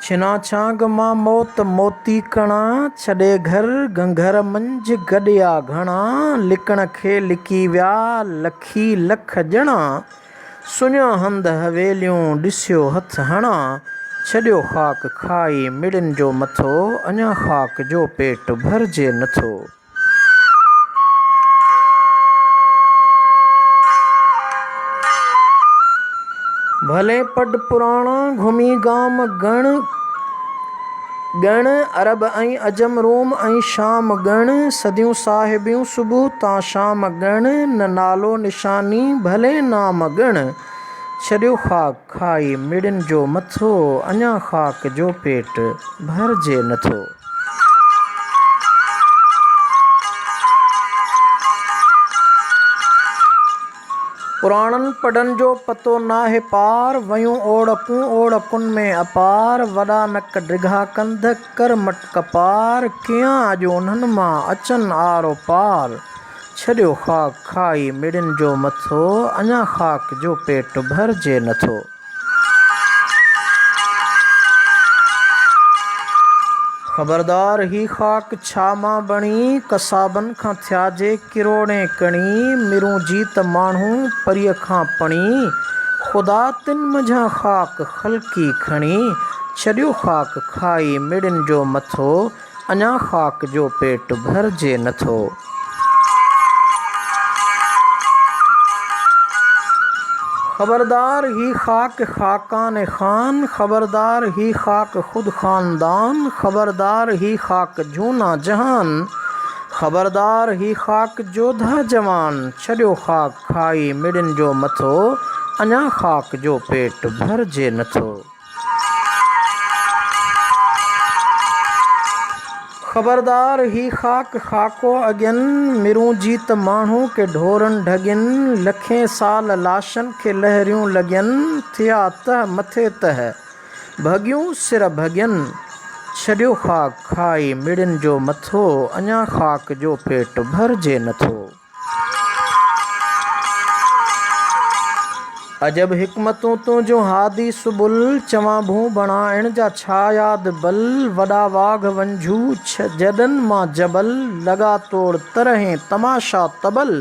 ڇنا ڇانگ مان موت موتي ڪڻا، ڇڏي گهر گهنگهر منجهه گڏيا گهڻا، لڪڻ کي لڪي ويا لکي لک ڄڻا، سڃا هنڌ حويليون ڏسيو هٿ هڻا، ڇڏيو خاڪ کائي مڙين جو مٿو، اڃا خاڪ جو پيٽ ڀرجي نٿو. ڀلين پڊ پراڻا، گهمي گام گڻ ڳڻ، عرب ۽ عجم روم ۽ شام ڳڻ، صديون صاحبيون صبح تان شام ڳڻ، نه نالو نشاني ڀلين نام ڳڻ، ڇڏيو خاڪ کائي مڙين جو مٿو، اڃا خاڪ جو پيٽ ڀرجي نٿو. پراڻن پڙن جو پتو ناهي پار، ويون اوڙڪون اوڙڪن ۾ اپار، وڏا نڪ ڊگها ڪنڌ، ڪر مٽ ڪپار، ڪيان اڄ انهن مان اچن آرو پار، ڇڏيو خاڪ کائي مڙين جو مٿو، اڃا خاڪ جو پيٽ ڀرجي نٿو. خبردار هي خاڪ ڇا مان بڻي، ڪسابن کان ٿيا جي ڪروڙين ڪڻي، مرون جيت ماڻهو پريء کان پڻي، خدا تن منجهان خاڪ خلقي کڻي، ڇڏيو خاڪ کائي مڙين جو مٿو، اڃا خاڪ جو پيٽ ڀرجي نٿو. خبردار هي خاڪ خاقان خان، خبردار هي خاڪ خود خاندان، خبردار هي خاڪ جهونا جهان، خبردار هي خاڪ جوڌا جوان، ڇڏيو خاڪ کائي مڙين جو مٿو، اڃا خاڪ جو پيٽ ڀرجي نٿو. خبردار هي خاڪ خاڪو اڳين، مرون جيت ماڻهو ڪي ڍورن ڍڳين، لکين سال لاشن کي لهريون لڳين، ٿيا تهه مٿي تهه، ڀڳيون سر ڀڳين، ڇڏيو خاڪ کائي مڙين جو مٿو، اڃا خاڪ جو پيٽ ڀرجي نٿو. عجب حڪمتون تنهنجون هادي سبل، چوان ڀون بڻائڻ جا ڇا ياد بل، وڏا واگهه ونجهو جڏن مان جبل، لڳا توڙ طرحين تماشا طبل،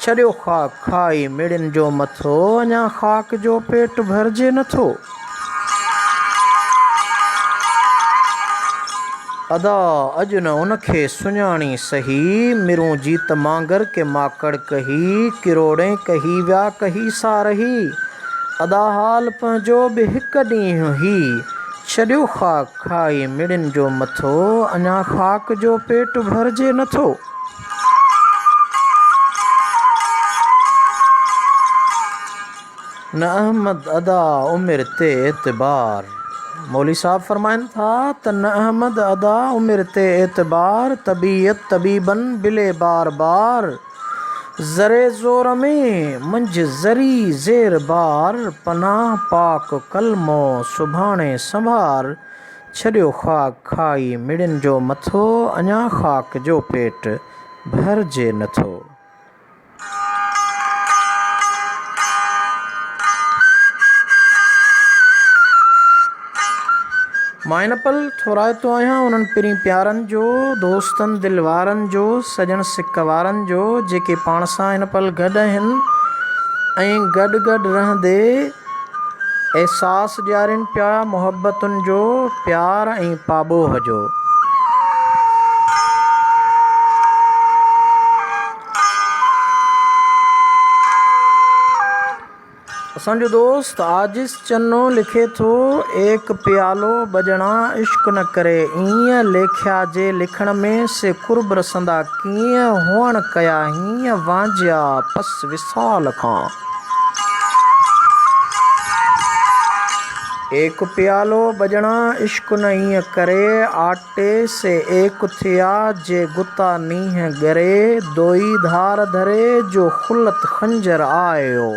ڇڏيو خاڪ کائي مڙين جو مٿو، اڃا خاڪ جو پيٽ ڀرجي نٿو. ادا اڄ نه ان کي سڃاڻي سهي، مرون جيت مانگر ڪي ماڪڙ ڪهي، ڪروڙين ڪهي ويا ڪهي سا رهي، ادا حال پنهنجو به هڪ ڏينهن هي، ڇڏيو خاڪ کائي مڙين جو مٿو، اڃا خاڪ جو پيٽ ڀرجي نٿو. نه احمد ادا عمر تي اعتبار. مولوي صاحب فرمائن ٿا ته نه احمد ادا عمر تي اعتبار، طبيعت طبيبن بلي بار بار، ذري زور ۾ منجهه ذري زير بار، پناهه پاڪ ڪلمو سڀاڻي سنڀار، ڇڏيو خاڪ کائي مڙين جو مٿو، اڃا خاڪ جو پيٽ ڀرجي نٿو. مان هن پل ٿورائتو آهيان انهن پرين پيارن جو، دوستن دل وارن جو، سڄڻ سڪ وارن جو، جيڪي پاڻ سان هن پل گڏ آهن ۽ گڏ گڏ رهندي احساس ڏيارين پيا محبتن جو، پيار ۽ پاٻوهه جو. اسان جو دوست عاجز چنو لکي ٿو، ايڪ پيالو ٻه ڄڻا عشق نه ڪري ايئن، ليکيا جي لکڻ ۾ سي قرب رسندا ڪيئن، هئڻ ڪيا هيئن وانجهيا پس وصال کان. ايڪ پيالو ٻه ڄڻا عشق نه ايئن ڪري، آٽي سي ايڪ ٿيا جي گتا نينهن ڳري، دوئي ڌار ڌري جو خلت خنجر آيو.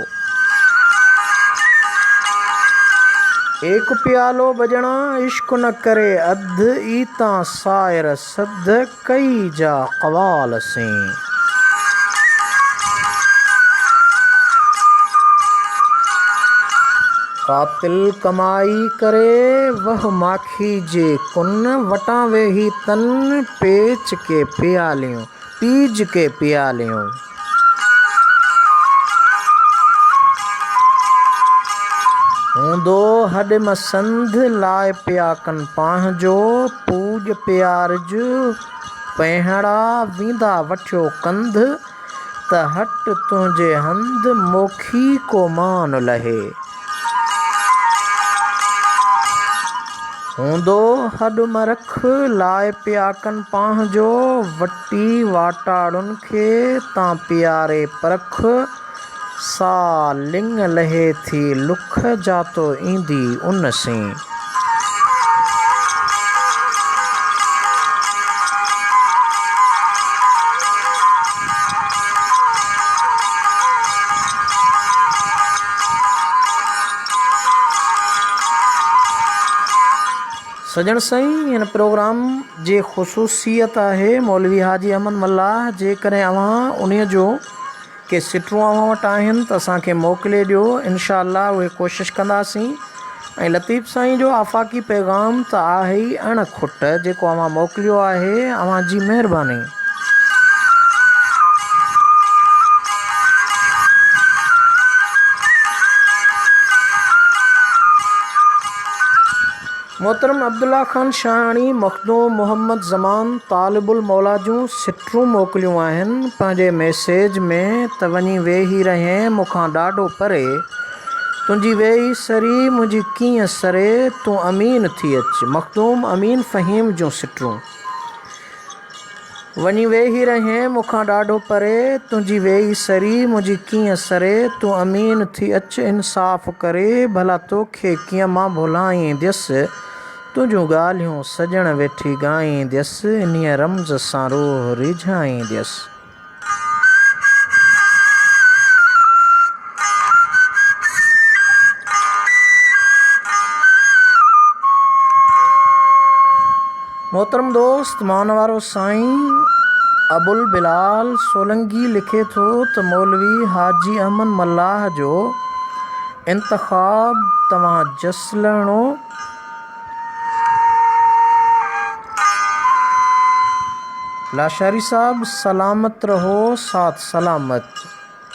ايڪ پيالو ٻه ڄڻا عشق نه ڪري اڌ، اي تان سائر سڌ ڪئي جا قوال سين. قاتل ڪمائي ڪري وه ماکي جي ڪن وٽان ويهي تن پيچ ڪي پياليون پيج ڪي پياليون. هوندو هڏ م سنڌ لاء پيا ڪن پانهنجو پوڄ پيارج پهڻا ويندا وٺيو ڪنڌ ته هٽ تنهنجي هنڌ موکي ڪو مان لهي. هوندو هڏ م رک لاء پياڪن پانهنجو وٽي واٽاڙن کي تان پياري پرک سا لڱ لهي ٿي لک جاتو ايندي ان سين. سڄڻ سائين هن پروگرام جي خصوصيت آهي مولوي حاجي احمد ملاح جيڪڏهن اوهان انهي جو ڪي سٽون اوهان وٽ آهن ته اسان کي موڪلي ڏيو انشاء الله اهي ڪوشش ڪنداسين ۽ لطيف سائين جو آفاقي پيغام ته آهي ئي اڻ کٽ جيڪو اوهان موڪليو آهي اوهان جي مهرباني. محترم عبدالله خان شاهاڻي مخدوم محمد زمان طالب الموليٰ جون سٽون موڪليون آهن پنهنجي ميسيج ۾ ته وڃي ويهي رهين مون کان ڏاڍو پري تنهنجي ويهي سري منهنجي ڪيئن سري تون امين ٿي اچ مخدوم امين فهيم جون سٽون. وڃي ويهي رهين مون کان ڏاڍو پري، تنهنجي ويئي سري منهنجي ڪيئن سري، تون امين ٿي اچ انصاف ڪري، ڀلا توکي ڪيئن مان ڀلائينديس، تنهنجون ڳالهيون سڄڻ ويٺي ڳائينديس، انهيء رمز سان روح ريجهائينديس. محترم دوست مانوارو سائين ابوالبلال سولنگي لکي ٿو ته مولوي حاجي احمد ملاح جو انتخاب توهان جس لهڻو لاشاري صاحب سلامت رهو ساٿ سلامت.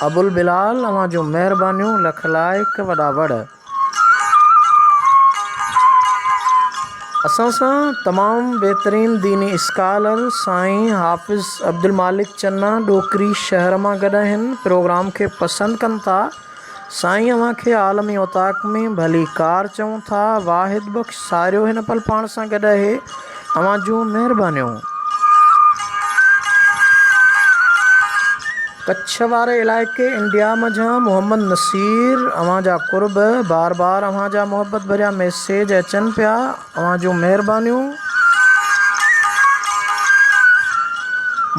ابوالبلال اوهان جون مهربانيون لک لائق وڏا وڙ. اسان سان تمام بهترين ديني اسڪالر سائين حافظ عبدالمالڪ چنا ڏوڪري شهر مان گڏ آهن پروگرام کي پسند ڪن ٿا سائين اوهان کي عالمي اوطاق ۾ ڀلي ڪار چئون ٿا واحد بخش ساريو هن پل پاڻ سان گڏ آهي اوهان جون مهربانيون. ڪڇ واري علائقي انڊيا منجهان محمد نصير اوهان جا قرب، بار بار اوهان جا محبت ڀريا ميسيج اچن پيا، اوهان جون مهربانيون.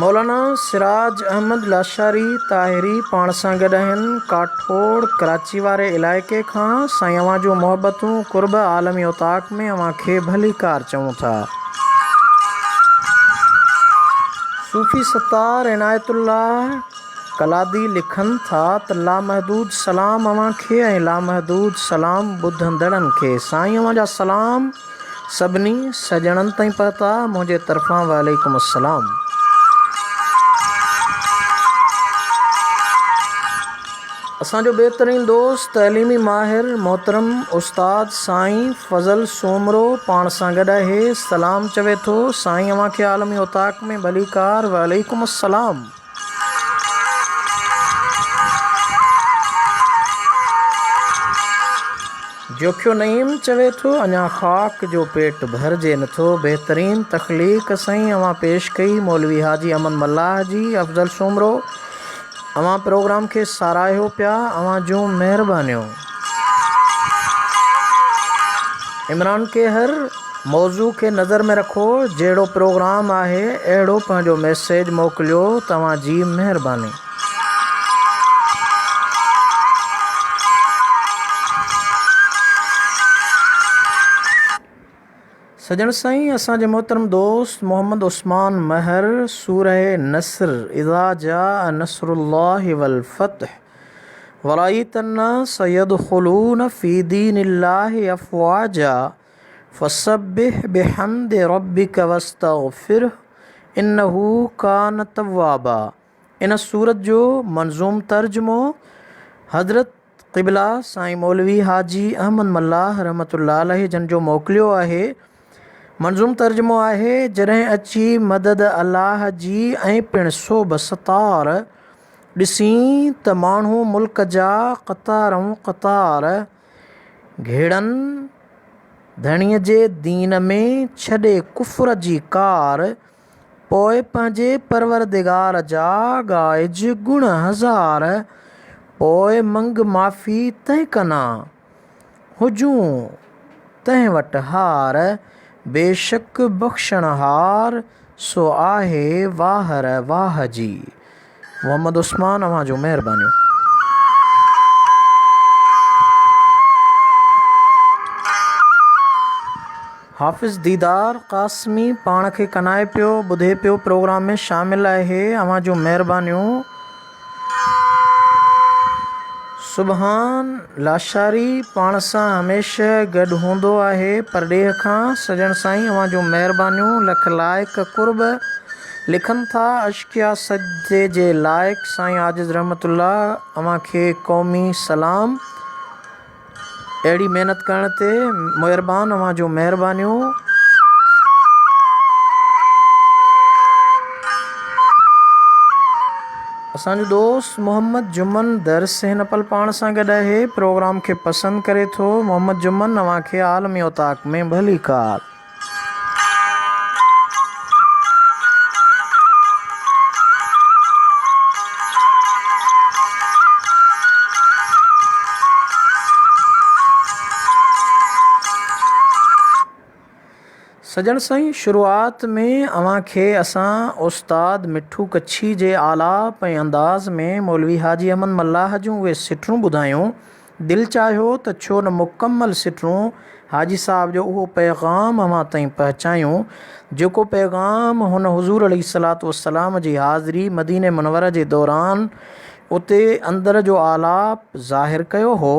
مولانا سراج احمد لاشاري طاهري پاڻ سان گڏ آهن ڪاٺوڙ ڪراچي واري علائقي کان، سائين اوهان جون محبتون قرب عالمي اوطاق ۾ اوهان کي ڀليڪار چئون ٿا. صوفي ستار عنايت الله قلادي لکن ٿا ته لامحدود سلام اوهان کي ۽ لامحدود سلام ٻڌندڙن کي. سائين اوهان جا سلام سڀني سڄڻن تائين پهتا منهنجي طرفان وعليڪم السلام. اسان جو بهترين دوست تعليمي ماهر محترم استاد سائين فضل سومرو پاڻ سان گڏ آهي سلام چوي ٿو سائين اوهان کي عالمي اوطاق ۾ ڀليڪار وعليڪم السلام. جوکيو نعيم چوي ٿو اڃا خاڪ جو پيٽ ڀرجي نٿو بهترين تخليق سائين اوهان پيش ڪئي مولوي حاجي احمد ملاح جي افضل سومرو اوهان پروگرام کي ساراهيو پيا اوهان جون مهربانيون. عمران ڪيهر موضوع کي نظر ۾ رکو جهڙو پروگرام آهي اهڙو پنهنجو ميسيج موڪليو توهان جي مهرباني. سڄڻ سائين اسان جي محترم دوست محمد عثمان مهر سوره نصر اذا جاء نصر الله والفتح ورأيت الناس يدخلون في دين الله افواجا فسبح بحمد ربك واستغفره انه ڪان توابا ان سورت جو منظوم ترجمو حضرت قبلا سائين مولوي حاجي احمد ملاح رحمة الله عليه جن جو موڪليو آهي. منظوم ترجمو آهي، جڏهن اچي مدد الله جي ۽ پڻ سوڀ ستار، ڏسين ته ماڻهو ملڪ جا قطارئون قطار، گهڙن ڌڻيء جي دين ۾ ڇڏي ڪفر جي ڪار، پوء پنهنجي پروردگار جا ڳائج گڻ هزار، پوء منگ معافي تنهن ڪنان، هجون تنهن وٽ هار، بيشڪ بخشڻهار سو آهي واهر واهه جي. محمد عثمان اوهان جون مهربانيون. حافظ ديدار قاسمي پاڻ کي ڪنائي پيو ٻڌي پيو پروگرام ۾ شامل آهي اوهان جون مهربانيون. سبحان لاشاري پاڻ سان هميشه گڏ هوندو آهي پرڏيهه کان سڄڻ سائين اوهان جون مهربانيون لک لائق قرب لکن ٿا اشڪيا سجدي جي لائق سائين عاجز رحمت الله اوهان کي قومي سلام اهڙي محنت ڪرڻ تي مهربان اوهان جون مهربانيون. اسان جو دوست محمد جمن درس هن پل پاڻ سان گڏ آهي پروگرام کي پسند ڪري ٿو محمد جمن اوهان کي عالمي اوطاق ۾ ڀليڪار. سڄڻ سائين شروعات ۾ اوهان کي اسان استاد مٺو ڪڇي جي آلاپ ۽ انداز ۾ مولوي حاجي احمد ملاح جون اهي سٽون ٻڌايون دل چاهيو ته ڇو نه مڪمل سٽون حاجي صاحب جو اهو پيغام اوهان تائين پهچايون، جيڪو پيغام هن حضور عليه الصلوة والسلام جي حاضري مديني منوره جي دوران اتي اندر جو آلاپ ظاهر ڪيو هو.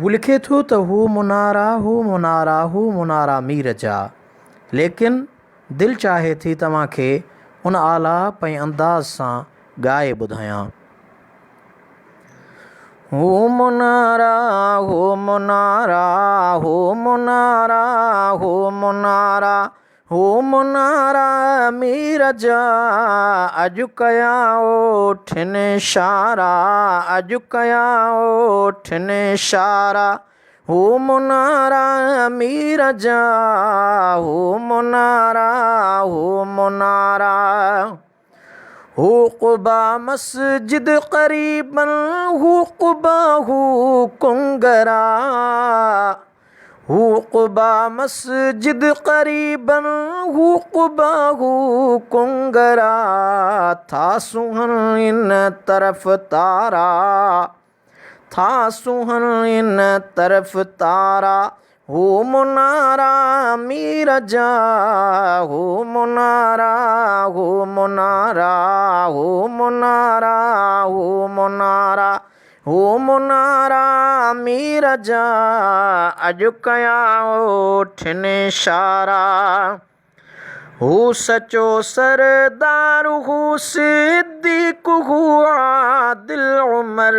هو لکي ٿو ته هو منارا هو منارا هو منارا مير جا. ليڪن دل چاهي ٿي توهان کي ان آلاپ ۽ انداز سان ڳائي ٻڌايان. هو منارا هو منارا هو منارا هو منارا هو منارا مير جا اڄ ڪيا اوٺن اشارا اڄ ڪيا اوٺن اشارا هو منارا مير جا هو منارا هو منارا. هو قبا مسجد قريبا هو قبا هو ڪنگرا، هو قبا مسجد قريبا هو قبا هو ڪنگرا، ٿا سونهن ان طرف تارا، ٿا سونهن ان طرف تارا، هو منارا مير جا، هو منارا، هو منارا، هو منارا، هو منارا، هو منارا مير جا، اڄ ڪيا اوٺن اشارا. هو سچو سردار هو صديق هو عادل عمر،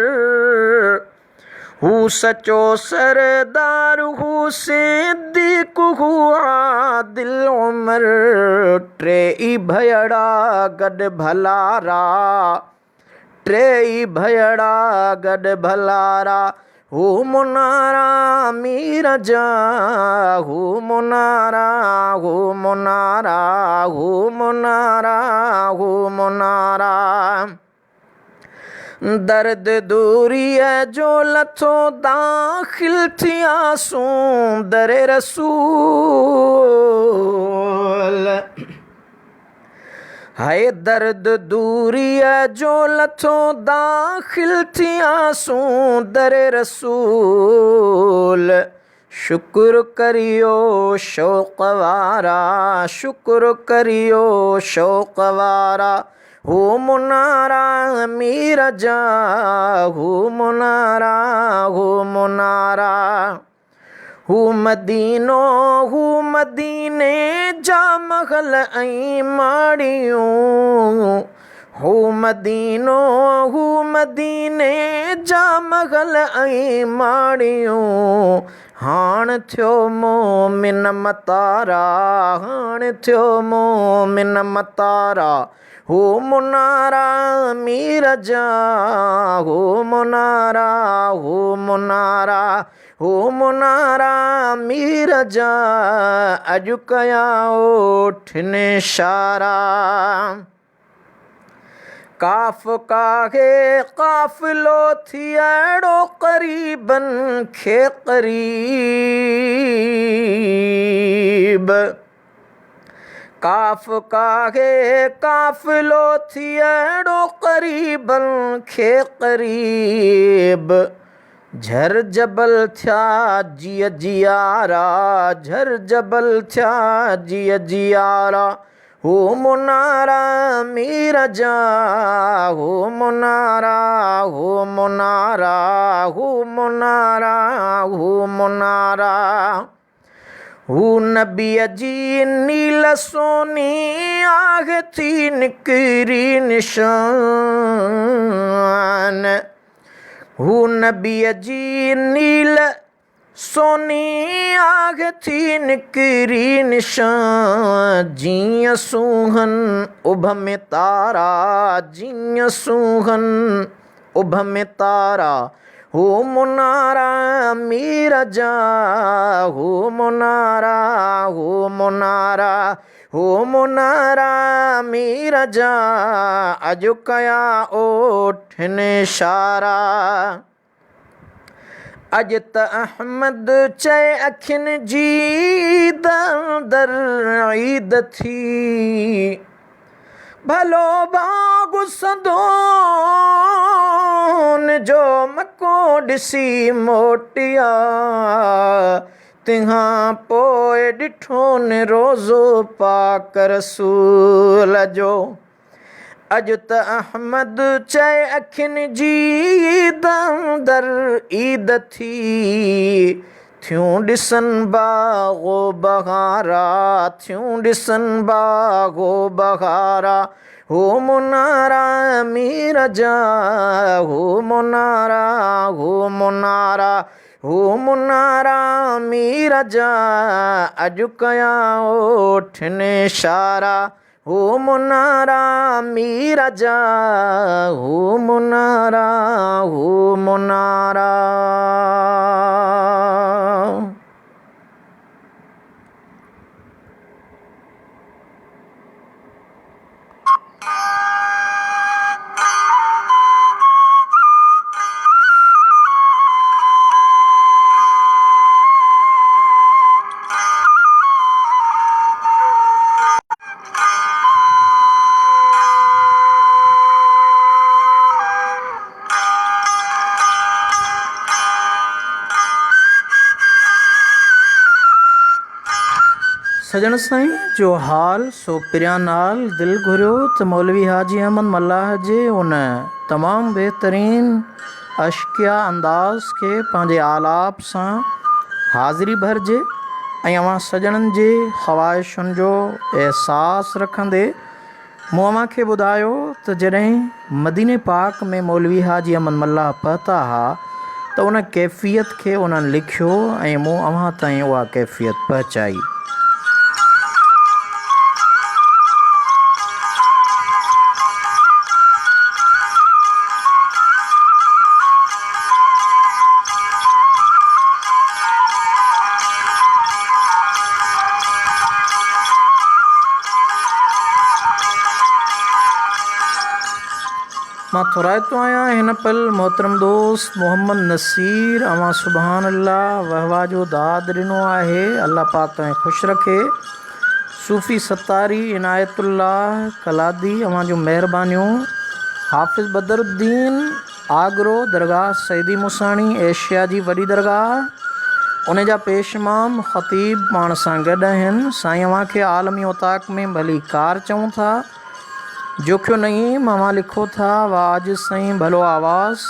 هو سچو سردار هو صديق هو عادل عمر، ٽيئي ڀيڙا گڏ ڀلارا، ٽيئي ڀيڙا گڏ ڀلارا، هو منارا مير جا، هو منارا، هو منارا، هو منارا، هو منارا. درد دوريء جو لٿو داخل ٿياسون در رسول، هاء درد دوريء جو لٿو داخل ٿياسون در رسول، شڪر ڪريو شوق وارا، شڪر ڪريو شوق وارا، هو منارا مير جا، هو منارا، هو منارا. هو مدينو هو مديني جا محل ۽ ماڙيون، هو مدينو هو مديني جا محل ۽ ماڙيون، هاڻ ٿيو مومن متارا، هاڻ ٿيو مومن متارا، هو منارا مير جا، هو منارا، هو منارا، هو منارا مير جا، اڄ ڪيا اوٺن اشارا. ڪاف ڪاهي قافلو ٿيڙو قريبن کي قريب، ڪاف ڪاهي قافلو ٿيڙو قريبن کي قريب، جھر جبل ٿيا جيء جيارا، جھر جبل ٿيا جيء جيارا، هو منارا مير جا، هو منارا، هو منارا، هو منارا، هو منارا. هو نبيء جي نيل سوني آهه ٿي نڪري نشان، هو نبيء جي نيل سوني آهه ٿي نڪري نشان، جيئن سونهن اڀ ۾ تارا، جيئن سونهن اڀ ۾ تارا، هو منارا مير جا، هو منارا، هو منارا، هو منارا مير جا، اڄ ڪيا اوٺن اشارا. اڄ ته احمد چئي اکين جي عيد اندر عيد ٿي، ڀلو باغ سندون جو مڪو ڏسي موٽيا، تنهان پوء ڏٺون روضو پاڪ رسول جو. اڄ ته احمد چئي اکين جي عيد اندر عيد ٿي، ٿيون ڏسن باغ و بهارا، ٿيون ڏسن باغ و بهارا، هو منارا مير جا، هو منارا، هو منارا، هو منارا مير جا، اڄ ڪيا اوٺن اشارا، هو منارا مير جا، هو منارا، هو منارا. سڄڻ سائين جو حال سو پريان نال دل گهريو ته مولوي حاجي احمد ملاح جي ان تمام بهترين عشقيه انداز کي پنهنجي آلاپ سان حاضري ڀرجي ۽ اوهان سڄڻن جي خواهشن جو احساس رکندي مون اوهان کي ٻڌايو ته جڏهن مديني پاڪ ۾ مولوي حاجي احمد ملاح پهتا ها ته ان ڪيفيت کي انهن لکيو ۽ مون اوهان تائين اها ڪيفيت پهچائي. مان ٿورائتو آهيان هن پل محترم دوست محمد نصير اوهان سبحان الله وه واه جو داد ڏنو آهي الله پاڪ توهين خوش رکي صوفي ستاري عنايت الله ڪلادي اوهان جون مهربانيون حافظ بدر الدين آگرو درگاهه سيدي موساڻي ايشيا جي وڏي درگاهه ان جا پيش امام خطيب پاڻ سان گڏ آهن سائين اوهان کي عالمي اوطاق ۾ ڀلي ڪار چئون ٿا جوکيو نعيم اوهان لکو ٿا واھ عاجز سائين ڀلو آواز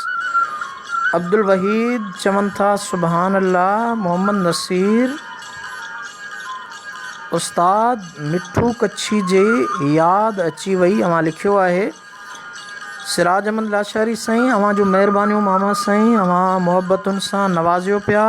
عبدالوحيد چون ٿا سبحان الله محمد نصير استاد مٺو ڪڇي جي ياد اچي وئي اوهان لکيو آهي سراج احمد لاشاري سائين اوهان جون مهربانيون ماما سائين اوهان محبتن سان نوازيو پيا.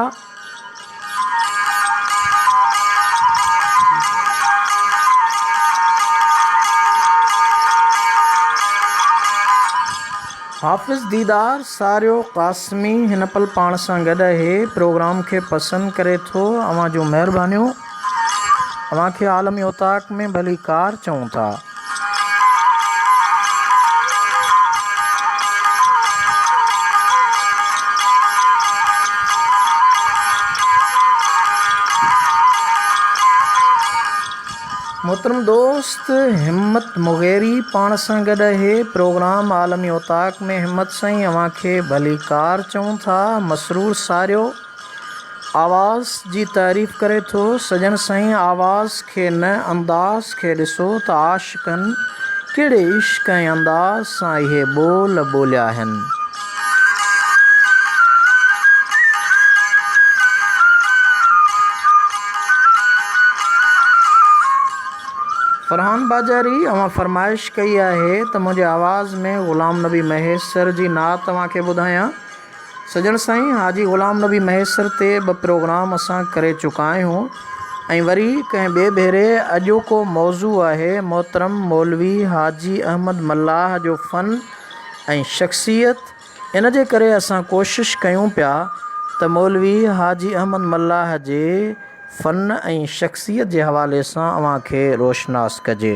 حافظ ديدار ساريو قاسمي هن پل پاڻ سان گڏ اهي پروگرام کي پسند ڪري ٿو اوهان جون مهربانيون اوهان کي عالمي اوطاق ۾ ڀليڪار چئون ٿا. محترم دوست همت مغيري پاڻ سان گڏ اهي پروگرام عالمي اوطاق ۾ همت سائين اوهان کي ڀليڪار چئون ٿا مسرور ساريو آواز جي تعريف ڪري ٿو، سڄڻ سائين آواز کي نه انداز کي ڏسو ته عاشقن ڪهڙي عشق ۽ انداز سان اهي ٻول ٻوليا آهن. فرحان باجاري اوهان فرمائش ڪئي آهي ته منهنجي آواز ۾ غلام نبي مهيسر جي نعت اوهان کي ٻڌايان. سڄڻ سائين حاجي غلام نبي مهيسر تي ٻه پروگرام اسان ڪري چڪا آهيون ۽ وري ڪنهن ٻئي ڀيري اڄوڪو موضوع آهي محترم مولوي حاجي احمد ملاح جو فن ۽ شخصيت ان جي ڪري اسان ڪوشش ڪيون پيا ته مولوي حاجي احمد ملاح جي فن ۽ شخصيت جي حوالي سان اوهان کي روشناس ڪجي.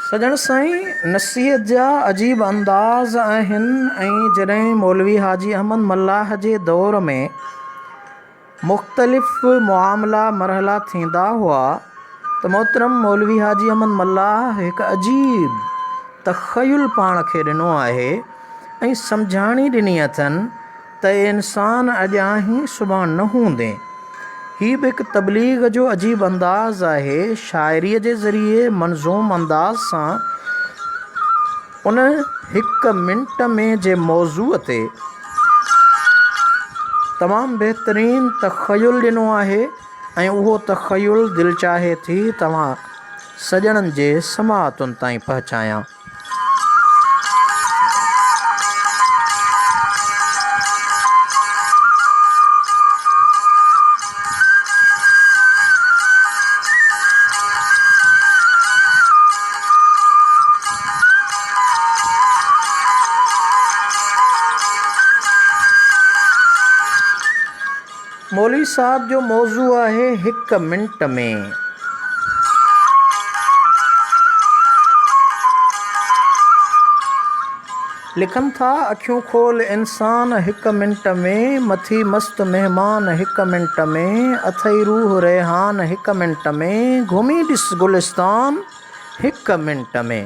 سڄڻ سائين نصيحت جا عجيب انداز آهن ۽ جڏهن مولوي حاجي احمد ملاح جي دور ۾ مختلف معاملا مرحلا ٿيندا هئا ته محترم مولوي حاجي احمد ملاح هڪ عجيب تخيل پاڻ کي ڏنو آهي ۽ سمجهاڻي ڏني اٿن ته اي انسان اڄ آهين سڀاڻ نه هوندين. هي به هڪ تبليغ جو عجيب انداز آهي، شاعريء جي ذريعي منظوم انداز سان ان هڪ منٽ ۾ جي موضوع تي تمام بهترين تخيل ڏنو آهي ۽ اهو تخيل دل چاهي ٿي توهان سڄڻن جي سماعتن تائين پهچايان. مولوي صاحب جو موضوع آهي هڪ منٽ ۾. لکن ٿا اکيون کول انسان هڪ منٽ ۾، مٿي مست مهمان هڪ منٽ ۾، اٿئي روح ريحان هڪ منٽ ۾، گهمي ڏس گلستان هڪ منٽ ۾.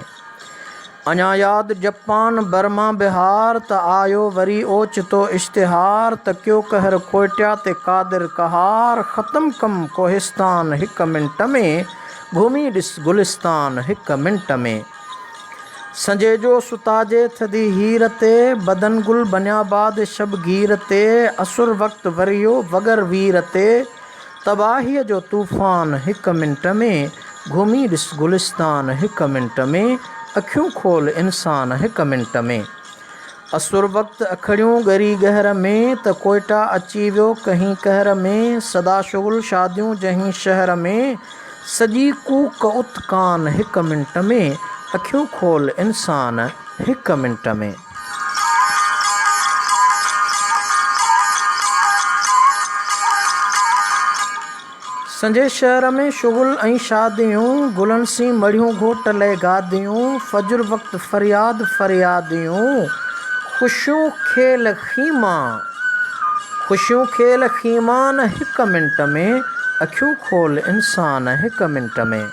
اڃا ياد جپان برما بهار ته آيو وري اوچتو اشتهار ته ڪيو قهر ڪوئٽيا تي قادر قهار ختم ڪم ڪوهستان هڪ منٽ ۾ گهمي ڏس گلستان هڪ منٽ ۾. سنجهي جو ستاجي ٿڌي هير تي بدن گل بنيا باد شبگير تي اسر وقت وريو وڳر وير تي تباهيء جو طوفان هڪ منٽ ۾، گهمي ڏس گلستان هڪ منٽ ۾، اکيون کول انسان هڪ منٽ ۾. اسر وقت اکڙيون ڳري ڳهر ۾، ته ڪوئٽا اچي ويو ڪهين قهر ۾، سدا شغل شاديون جنهين شهر ۾، سڄي ڪوڪ ات ڪان هڪ منٽ ۾، اکيون کول انسان هڪ منٽ ۾. سنجهي شهر ۾ شغل ۽ شاديون، گلن سين مڙهيون گهوٽ لئه گاديون، فجر وقت فرياد فرياديون، خوشيون کيل خيما، خوشيون کيل خيمان هڪ منٽ ۾، اکيون کول انسان هڪ منٽ ۾.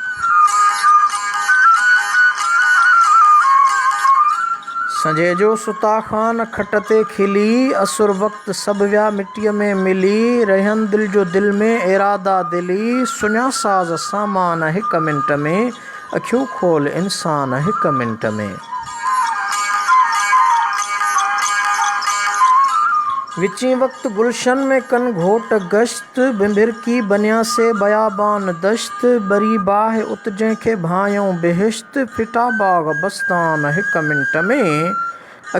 سنجهي جو ستا خان کٽ تي کلي، اسر وقت سڀ ويا مٽيء ۾ ملي، رهين دل جو دل ۾ ارادا دلي، سڃا ساز سامان هڪ منٽ ۾، اکيون کول انسان هڪ منٽ ۾. وچين وقت گلشن ۾ ڪن گهوٽ گشت، ڀنڀرڪي بنيا سي بيابان دشت، ٻري باهه ات جنهن کي ڀانئيون بهشت، ڦٽا باغ بستان هڪ منٽ ۾،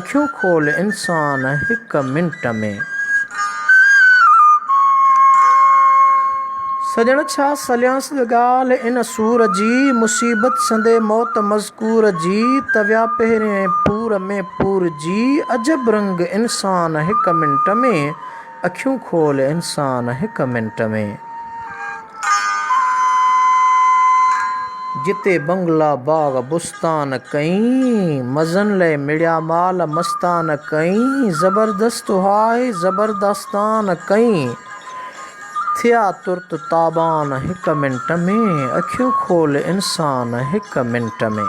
اکيون کول انسان هڪ منٽ ۾. سڄڻ ڇا سليانس ڳالهه ان سور جي، مصيبت سندي موت مذڪور جي، ته ويا پهرين پور ۾ پورجي، عجب رنگ انسان هڪ منٽ ۾، اکيون کول انسان هڪ منٽ ۾. جتي بنگلا باغ بستان ڪئين، مزن لئه مڙيا مال مستان ڪئين، زبردست هاء زبرداستان ڪئين، ٿيا ترت تابان هڪ منٽ ۾، اکيون کول انسان هڪ منٽ ۾.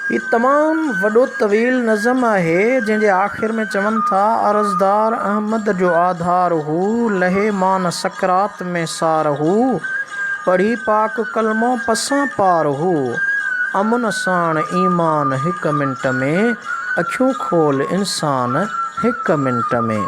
هي تمام وڏو طويل نظم آهي، جنهن جي آخر ۾ چون ٿا، عرضدار احمد جو آڌار هو، لهي مان سڪرات ۾ سار هو، پڙهي پاڪ ڪلمو پسان پار هو، امن ساڻ ايمان هڪ منٽ ۾، اکيون کول انسان هڪ منٽ ۾.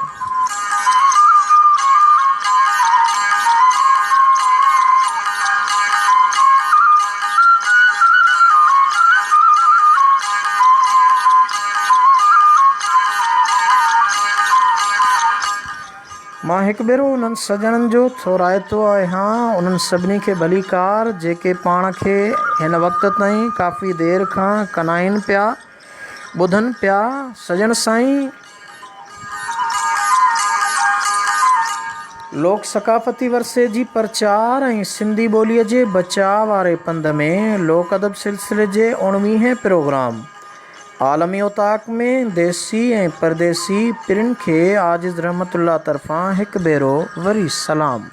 مان هڪ ڀيرو انهن سڄڻن جو ٿورائتو آهيان، انهن سڀني کي ڀليڪار جيڪي پاڻ کي هن وقت تائين ڪافي دير کان ڪنائين پيا، ٻڌن پيا، سڄڻ سائين! لوڪ ثقافتي ورثي جي پرچار ۽ سنڌي ٻوليء جي بچاء واري پنڌ ۾ لوڪ ادب سلسلي جي اوڻويهين پروگرام عالمي اوطاق ۾ ديسي ۽ پرديسي پرين کي عاجز رحمت الله طرفان هڪ ڀيرو وري سلام.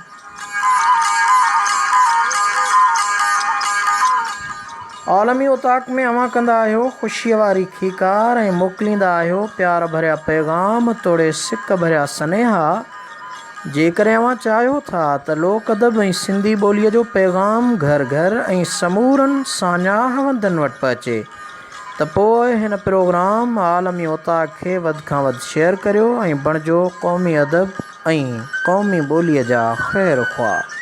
عالمي اوطاق ۾ اوهان ڪندا آهيو خوشيء واري کيڪار ۽ موڪليندا آهيو پيار ڀريا پيغام توڙي سڪ ڀريا سنيها. جيڪڏهن اوهان چاهيو ٿا ته لوڪ ادب ۽ سنڌي ٻوليء جو پيغام گهر گهر ۽ سمورن ساڃاهه وندن وٽ پهچي ته پوء هن پروگرام عالمي اوطاق کي وڌ کان وڌ شيئر ڪريو ۽ بڻجو قومي ادب ۽ قومي ٻوليء جا خير خواهه.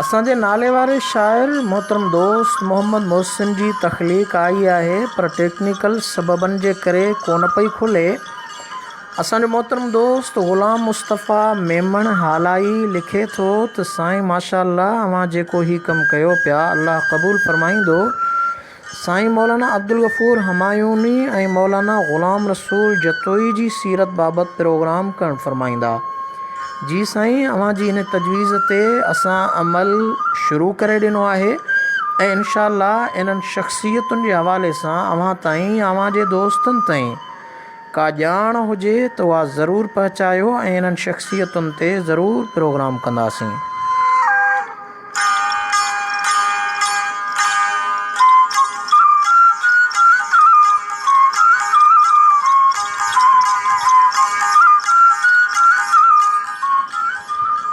اسان جي ناليواري شاعر محترم دوست محمد محسن جي تخليق آئي آهي پر ٽيڪنيڪل سببن جي ڪري ڪونه پئي کلي. اسان جو محترم دوست غلام مصطفيٰ ميمڻ هالائي لکي ٿو ته سائين ماشاء الله اوهان جيڪو هي ڪم ڪيو پيا الله قبول فرمائيندو سائين مولانا عبدالغفور همايوني ۽ مولانا غلام رسول جتوئي جي سيرت بابت پروگرام ڪرڻ فرمائيندا جي سائين اوهان جي ان تجويز تي اسان عمل شروع ڪري ڏنو آهي ۽ انشاء الله انهن شخصيتن جي حوالي سان اوهان تائين اوهان جي دوستن تائين ڪا ڄاڻ هجي ته اها ضرور پهچايو ۽ انهن شخصيتن تي ضرور پروگرام ڪنداسين.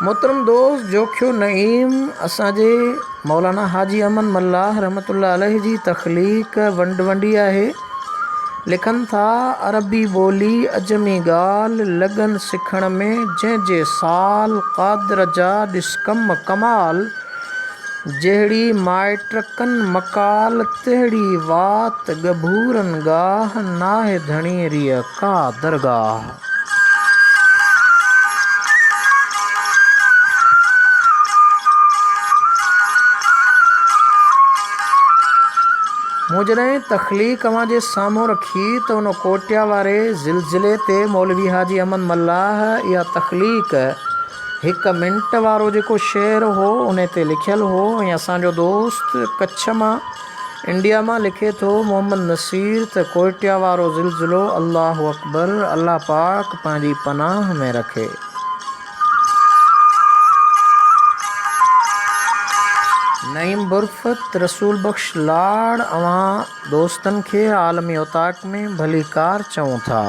محترم دوست جوکيو نعيم اسان جي مولانا حاجي احمد ملاح رحمة الله عليه جي تخليق ونڊ ونڊي آهي. لکن ٿا، عربي ٻولي عجمي ڳالهه، لڳن سکڻ ۾ جنهن جي سال، قادر جا ڏس ڪم ڪمال، جهڙي مائٽ ڪن مقال، تهڙي وات ڳڀورن ڳاهه، ناهي ڌڻي ريء ڪا درگاهه. مون جڏهن تخليق اوهان جي سامهون رکي ته ان ڪوئٽيا واري زلزلي تي مولوي حاجي احمد ملاح اها تخليق هڪ منٽ وارو جيڪو شعر هو ان تي لکيل هو ۽ اسان جو دوست ڪڇ مان انڊيا مان لکي ٿو محمد نصير ته ڪوئٽيا وارو زلزلو الله اڪبر الله پاڪ پنهنجي پناهه ۾ رکي. نعيم برفت رسول بخش لاڙ اوهان دوستن کي عالمي اوطاق ۾ ڀليڪار چئون ٿا.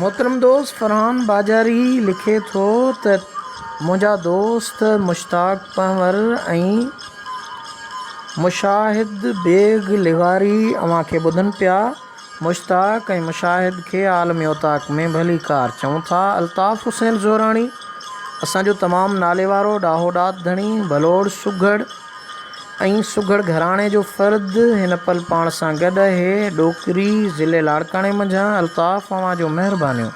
محترم دوست فرحان باجاري لکي ٿو ته منهنجا دوست مشتاق پنهور ۽ مشاهد بيگ لغاري اوهان کي ٻڌن پيا. مشتاق ۽ مشاهد کي عالمي اوطاق ۾ ڀليڪار چئون ٿا. الطاف حسين زهراڻي اسان جو تمام ناليوارو ڏاهو ڏات ڌڻي، ڀلوڙ سگهڙ، ۽ سگهڙ گهراڻي جو فرد هن پل پاڻ سان گڏ اهي، ڏوڪري، ضلعي لاڙڪاڻي منجهان، الطاف اوهان جون مهربانيون.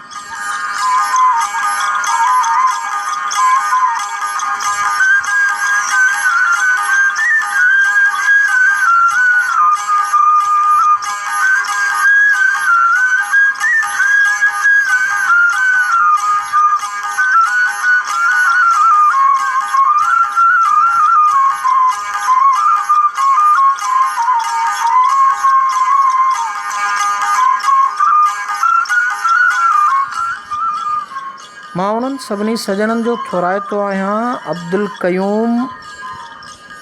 مان انهن سڀني سڄڻن جو ٿورائتو آهيان. عبدالقيوم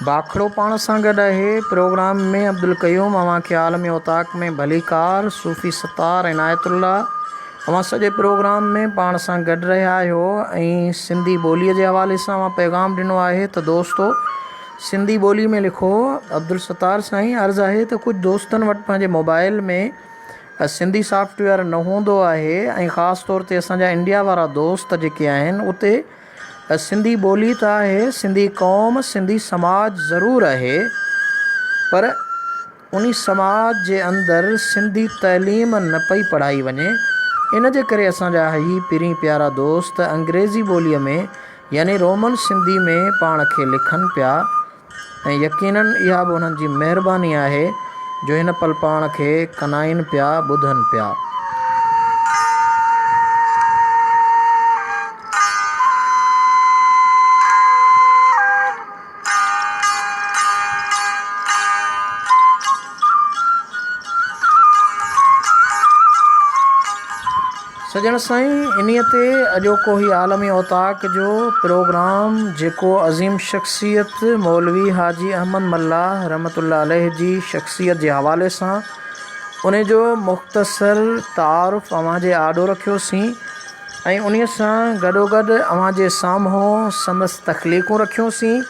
باکڙو پاڻ سان گڏ آهي. پروگرام ۾ عبدالقيوم اوهان کي عالمي اوطاق ۾ ڀليڪار. صوفي ستار عنايت الله اوهان سڄي پروگرام ۾ پاڻ سان گڏ رهيا آهيو ۽ سنڌي ٻوليء جي حوالي سان اوهان پيغام ڏنو آهي ته دوستو سنڌي ٻولي ۾ لکو. عبدالستار سائين عرض آهي ته ڪجهه دوستن وٽ پنهنجي موبائل ۾ سنڌي سافٽ ويئر نه هوندو آهي ۽ خاص طور تي اسان جا انڊيا وارا دوست جيڪي آهن اتي سنڌي ٻولي ته آهي سنڌي قوم سنڌي سماج ضرور آهي پر انهي سماج جي اندر سنڌي تعليم نه پئي پڙهائي وڃي، ان جي ڪري اسان جا هي پرين پيارا دوست انگريزي ٻوليء ۾ يعني رومن سنڌي ۾ پاڻ کي لکن پيا ۽ يقينن اها به انهن جي مهرباني آهي جو هن پل پاڻ کي ڪنائين پيا ٻڌن پيا. سڄڻ سائين انهيء تي اڄوڪو هي عالمي اوطاق جو پروگرام جيڪو عظيم شخصيت مولوي حاجي احمد ملاح رحمة الله عليه جي شخصيت جي حوالي سان انهي جو مختصر تعارف اوهان جي آڏو رکيوسين ۽ انهيء سان گڏوگڏ اوهان جي سامهون سندس تخليقون رکيونسين.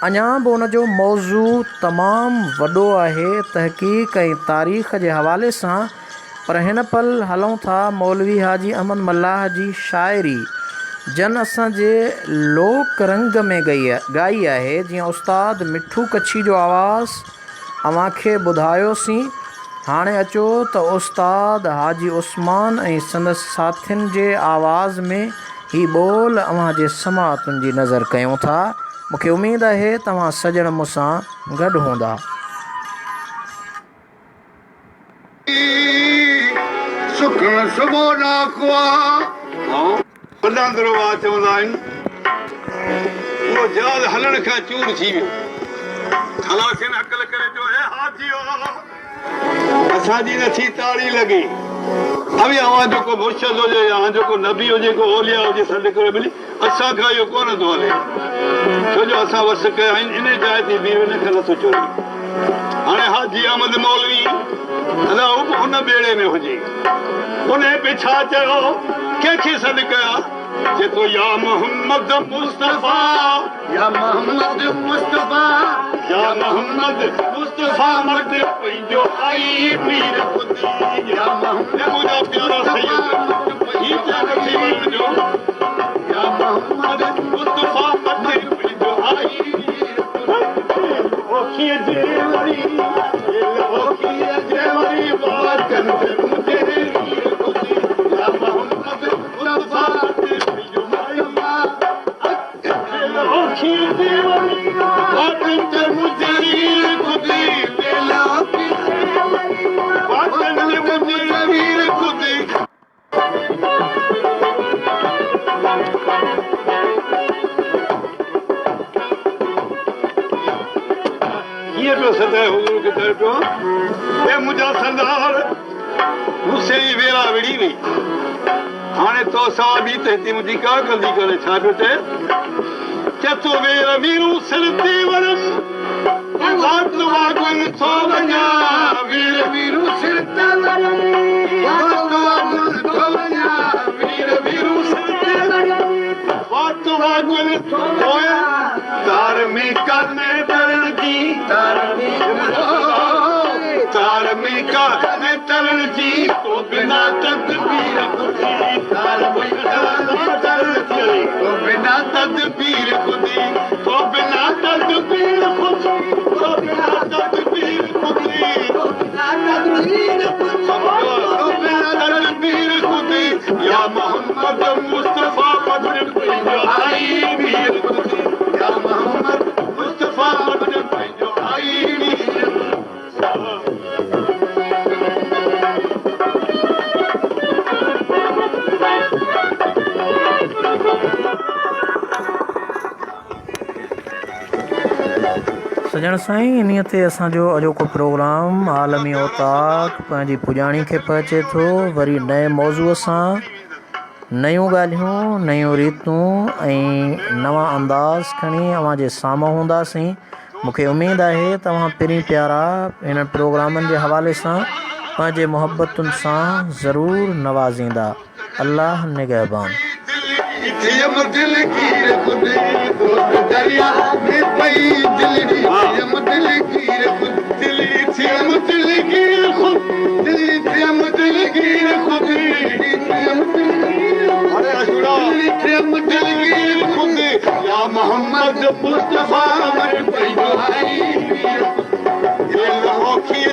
اڃا به ان جو موضوع تمام وڏو آهي، تحقيق ۽ تاريخ جي حوالي سان، پر هن پل هلون ٿا مولوي حاجي احمد ملاح جي شاعري جن اسان جي لوڪ رنگ ۾ ڳائي آهي، جيئن استاد مٺو ڪڇي جو آواز اوهان کي ٻڌايوسين. هاڻي اچو ته استاد حاجي عثمان ۽ سندس ساٿين جي آواز ۾ هي ٻول اوهان جي سماعتن جي نظر ڪيون ٿا. مون کي اميد آهي توهان سڄڻ مون سان گڏ هوندا. سکڻ صبح ڏاڪوا. پلاندرو واهه چوندا آهن. اهو جهاز هلڻ کان چور ٿي ويو. خلاصين هڪل ڪري چيو، اي هاٿيو! اسان جي نٿي تاڙي لڳي. اوهين اوهان جو ڪو مرشد هجي يا اوهان جو ڪو نبي هجي، ڪو اولياء هجي، سڏ ڪريو ٻلي اسان کان اهو ڪونه ٿو هلي. ڇو جو اسان وس ڪيا آهن، انهيء جاء تي بيهه ان کان نٿو چوري. هاڻي حاجي احمد مولوي ادا هو به ان ٻيڙي ۾ هجي. انهيء به ڇا چيو؟ ڪنهن کي سڏ ڪيا؟ چئي ٿو يا محمد مصطفيٰ. يا محمد مصطفيٰ. يا محمد مصطفيٰ مٽ پنهنجو آئي پير خودي. يا محمد منهنجا پيارا سيد هي ته نٿي وڃڻ جو. يا محمد مصطفيٰ مٽ پنهنجو آئي پير خودي. اوکيء جي وري اوکيء جي وري واڪن تي منهنجي پير خودي. يا محمد مصطفيٰ مٽ پنهنجو آئي اوکيء جي وري واڪن تي منهنجي پير خودي. واڪن تي منهنجي پير خودي. ڪيئن پيو سڏائي حضور کي چوي پيو اي منهنجا سردار مون سين ئي ويرا وڙهي وئي هاڻي تو سوا ٻي ته هتي منهنجي ڪا ڪندي ڪونهي ڇا پيو چئي چئي ٿو وير ويرون سر تي ورم وات واڳن ٿو وڃان وير ويرون سر تي ورم وات واڳن ٿو وڃان وير ويرون سر تي ورم وات واڳن ٿو وڃان تار ۾ ڪانه ترڻ جي تار ۾ تار ۾ ڪانه ترڻ جي تو بنا تدبير خودي تار ۾ ڪانه ترڻ جي تو بنا تدبير خودي تو بنا تدبير خودي تو بنا تدبير خودي تو بنا تدبير خودي تو بنا تدبير خودي يا محمد مصطفيٰ بدر پنهنجو آئي مير خودي يا محمد مصطفيٰ بدر پنهنجو آئي مير. سڄڻ سائين انهيء تي اسان جو اڄوڪو پروگرام عالمي اوطاق پنهنجي پڄاڻي کي پهچي ٿو وري نئين موضوع سان نيون ڳالهيون نيون ريتون ۽ نوان انداز کڻي اوهان جي سامهون هونداسين مون کي اميد آهي ته اوهان پرين پيارا انهن پروگرامن جي حوالي سان پنهنجي محبتن سان ضرور نوازيندا الله نگهبان. ٿيم دلگير خود دوست دريا ۾ پئي دلڙي ٿيم دلگير خود دلي ٿيم دلگير خود دلي ٿيم دلگير خود دلي ٿيم دلگير دلي ٿيم دلگير خود يا محمد مصطفيٰ مر پئي دعائي پير خود دل اوکي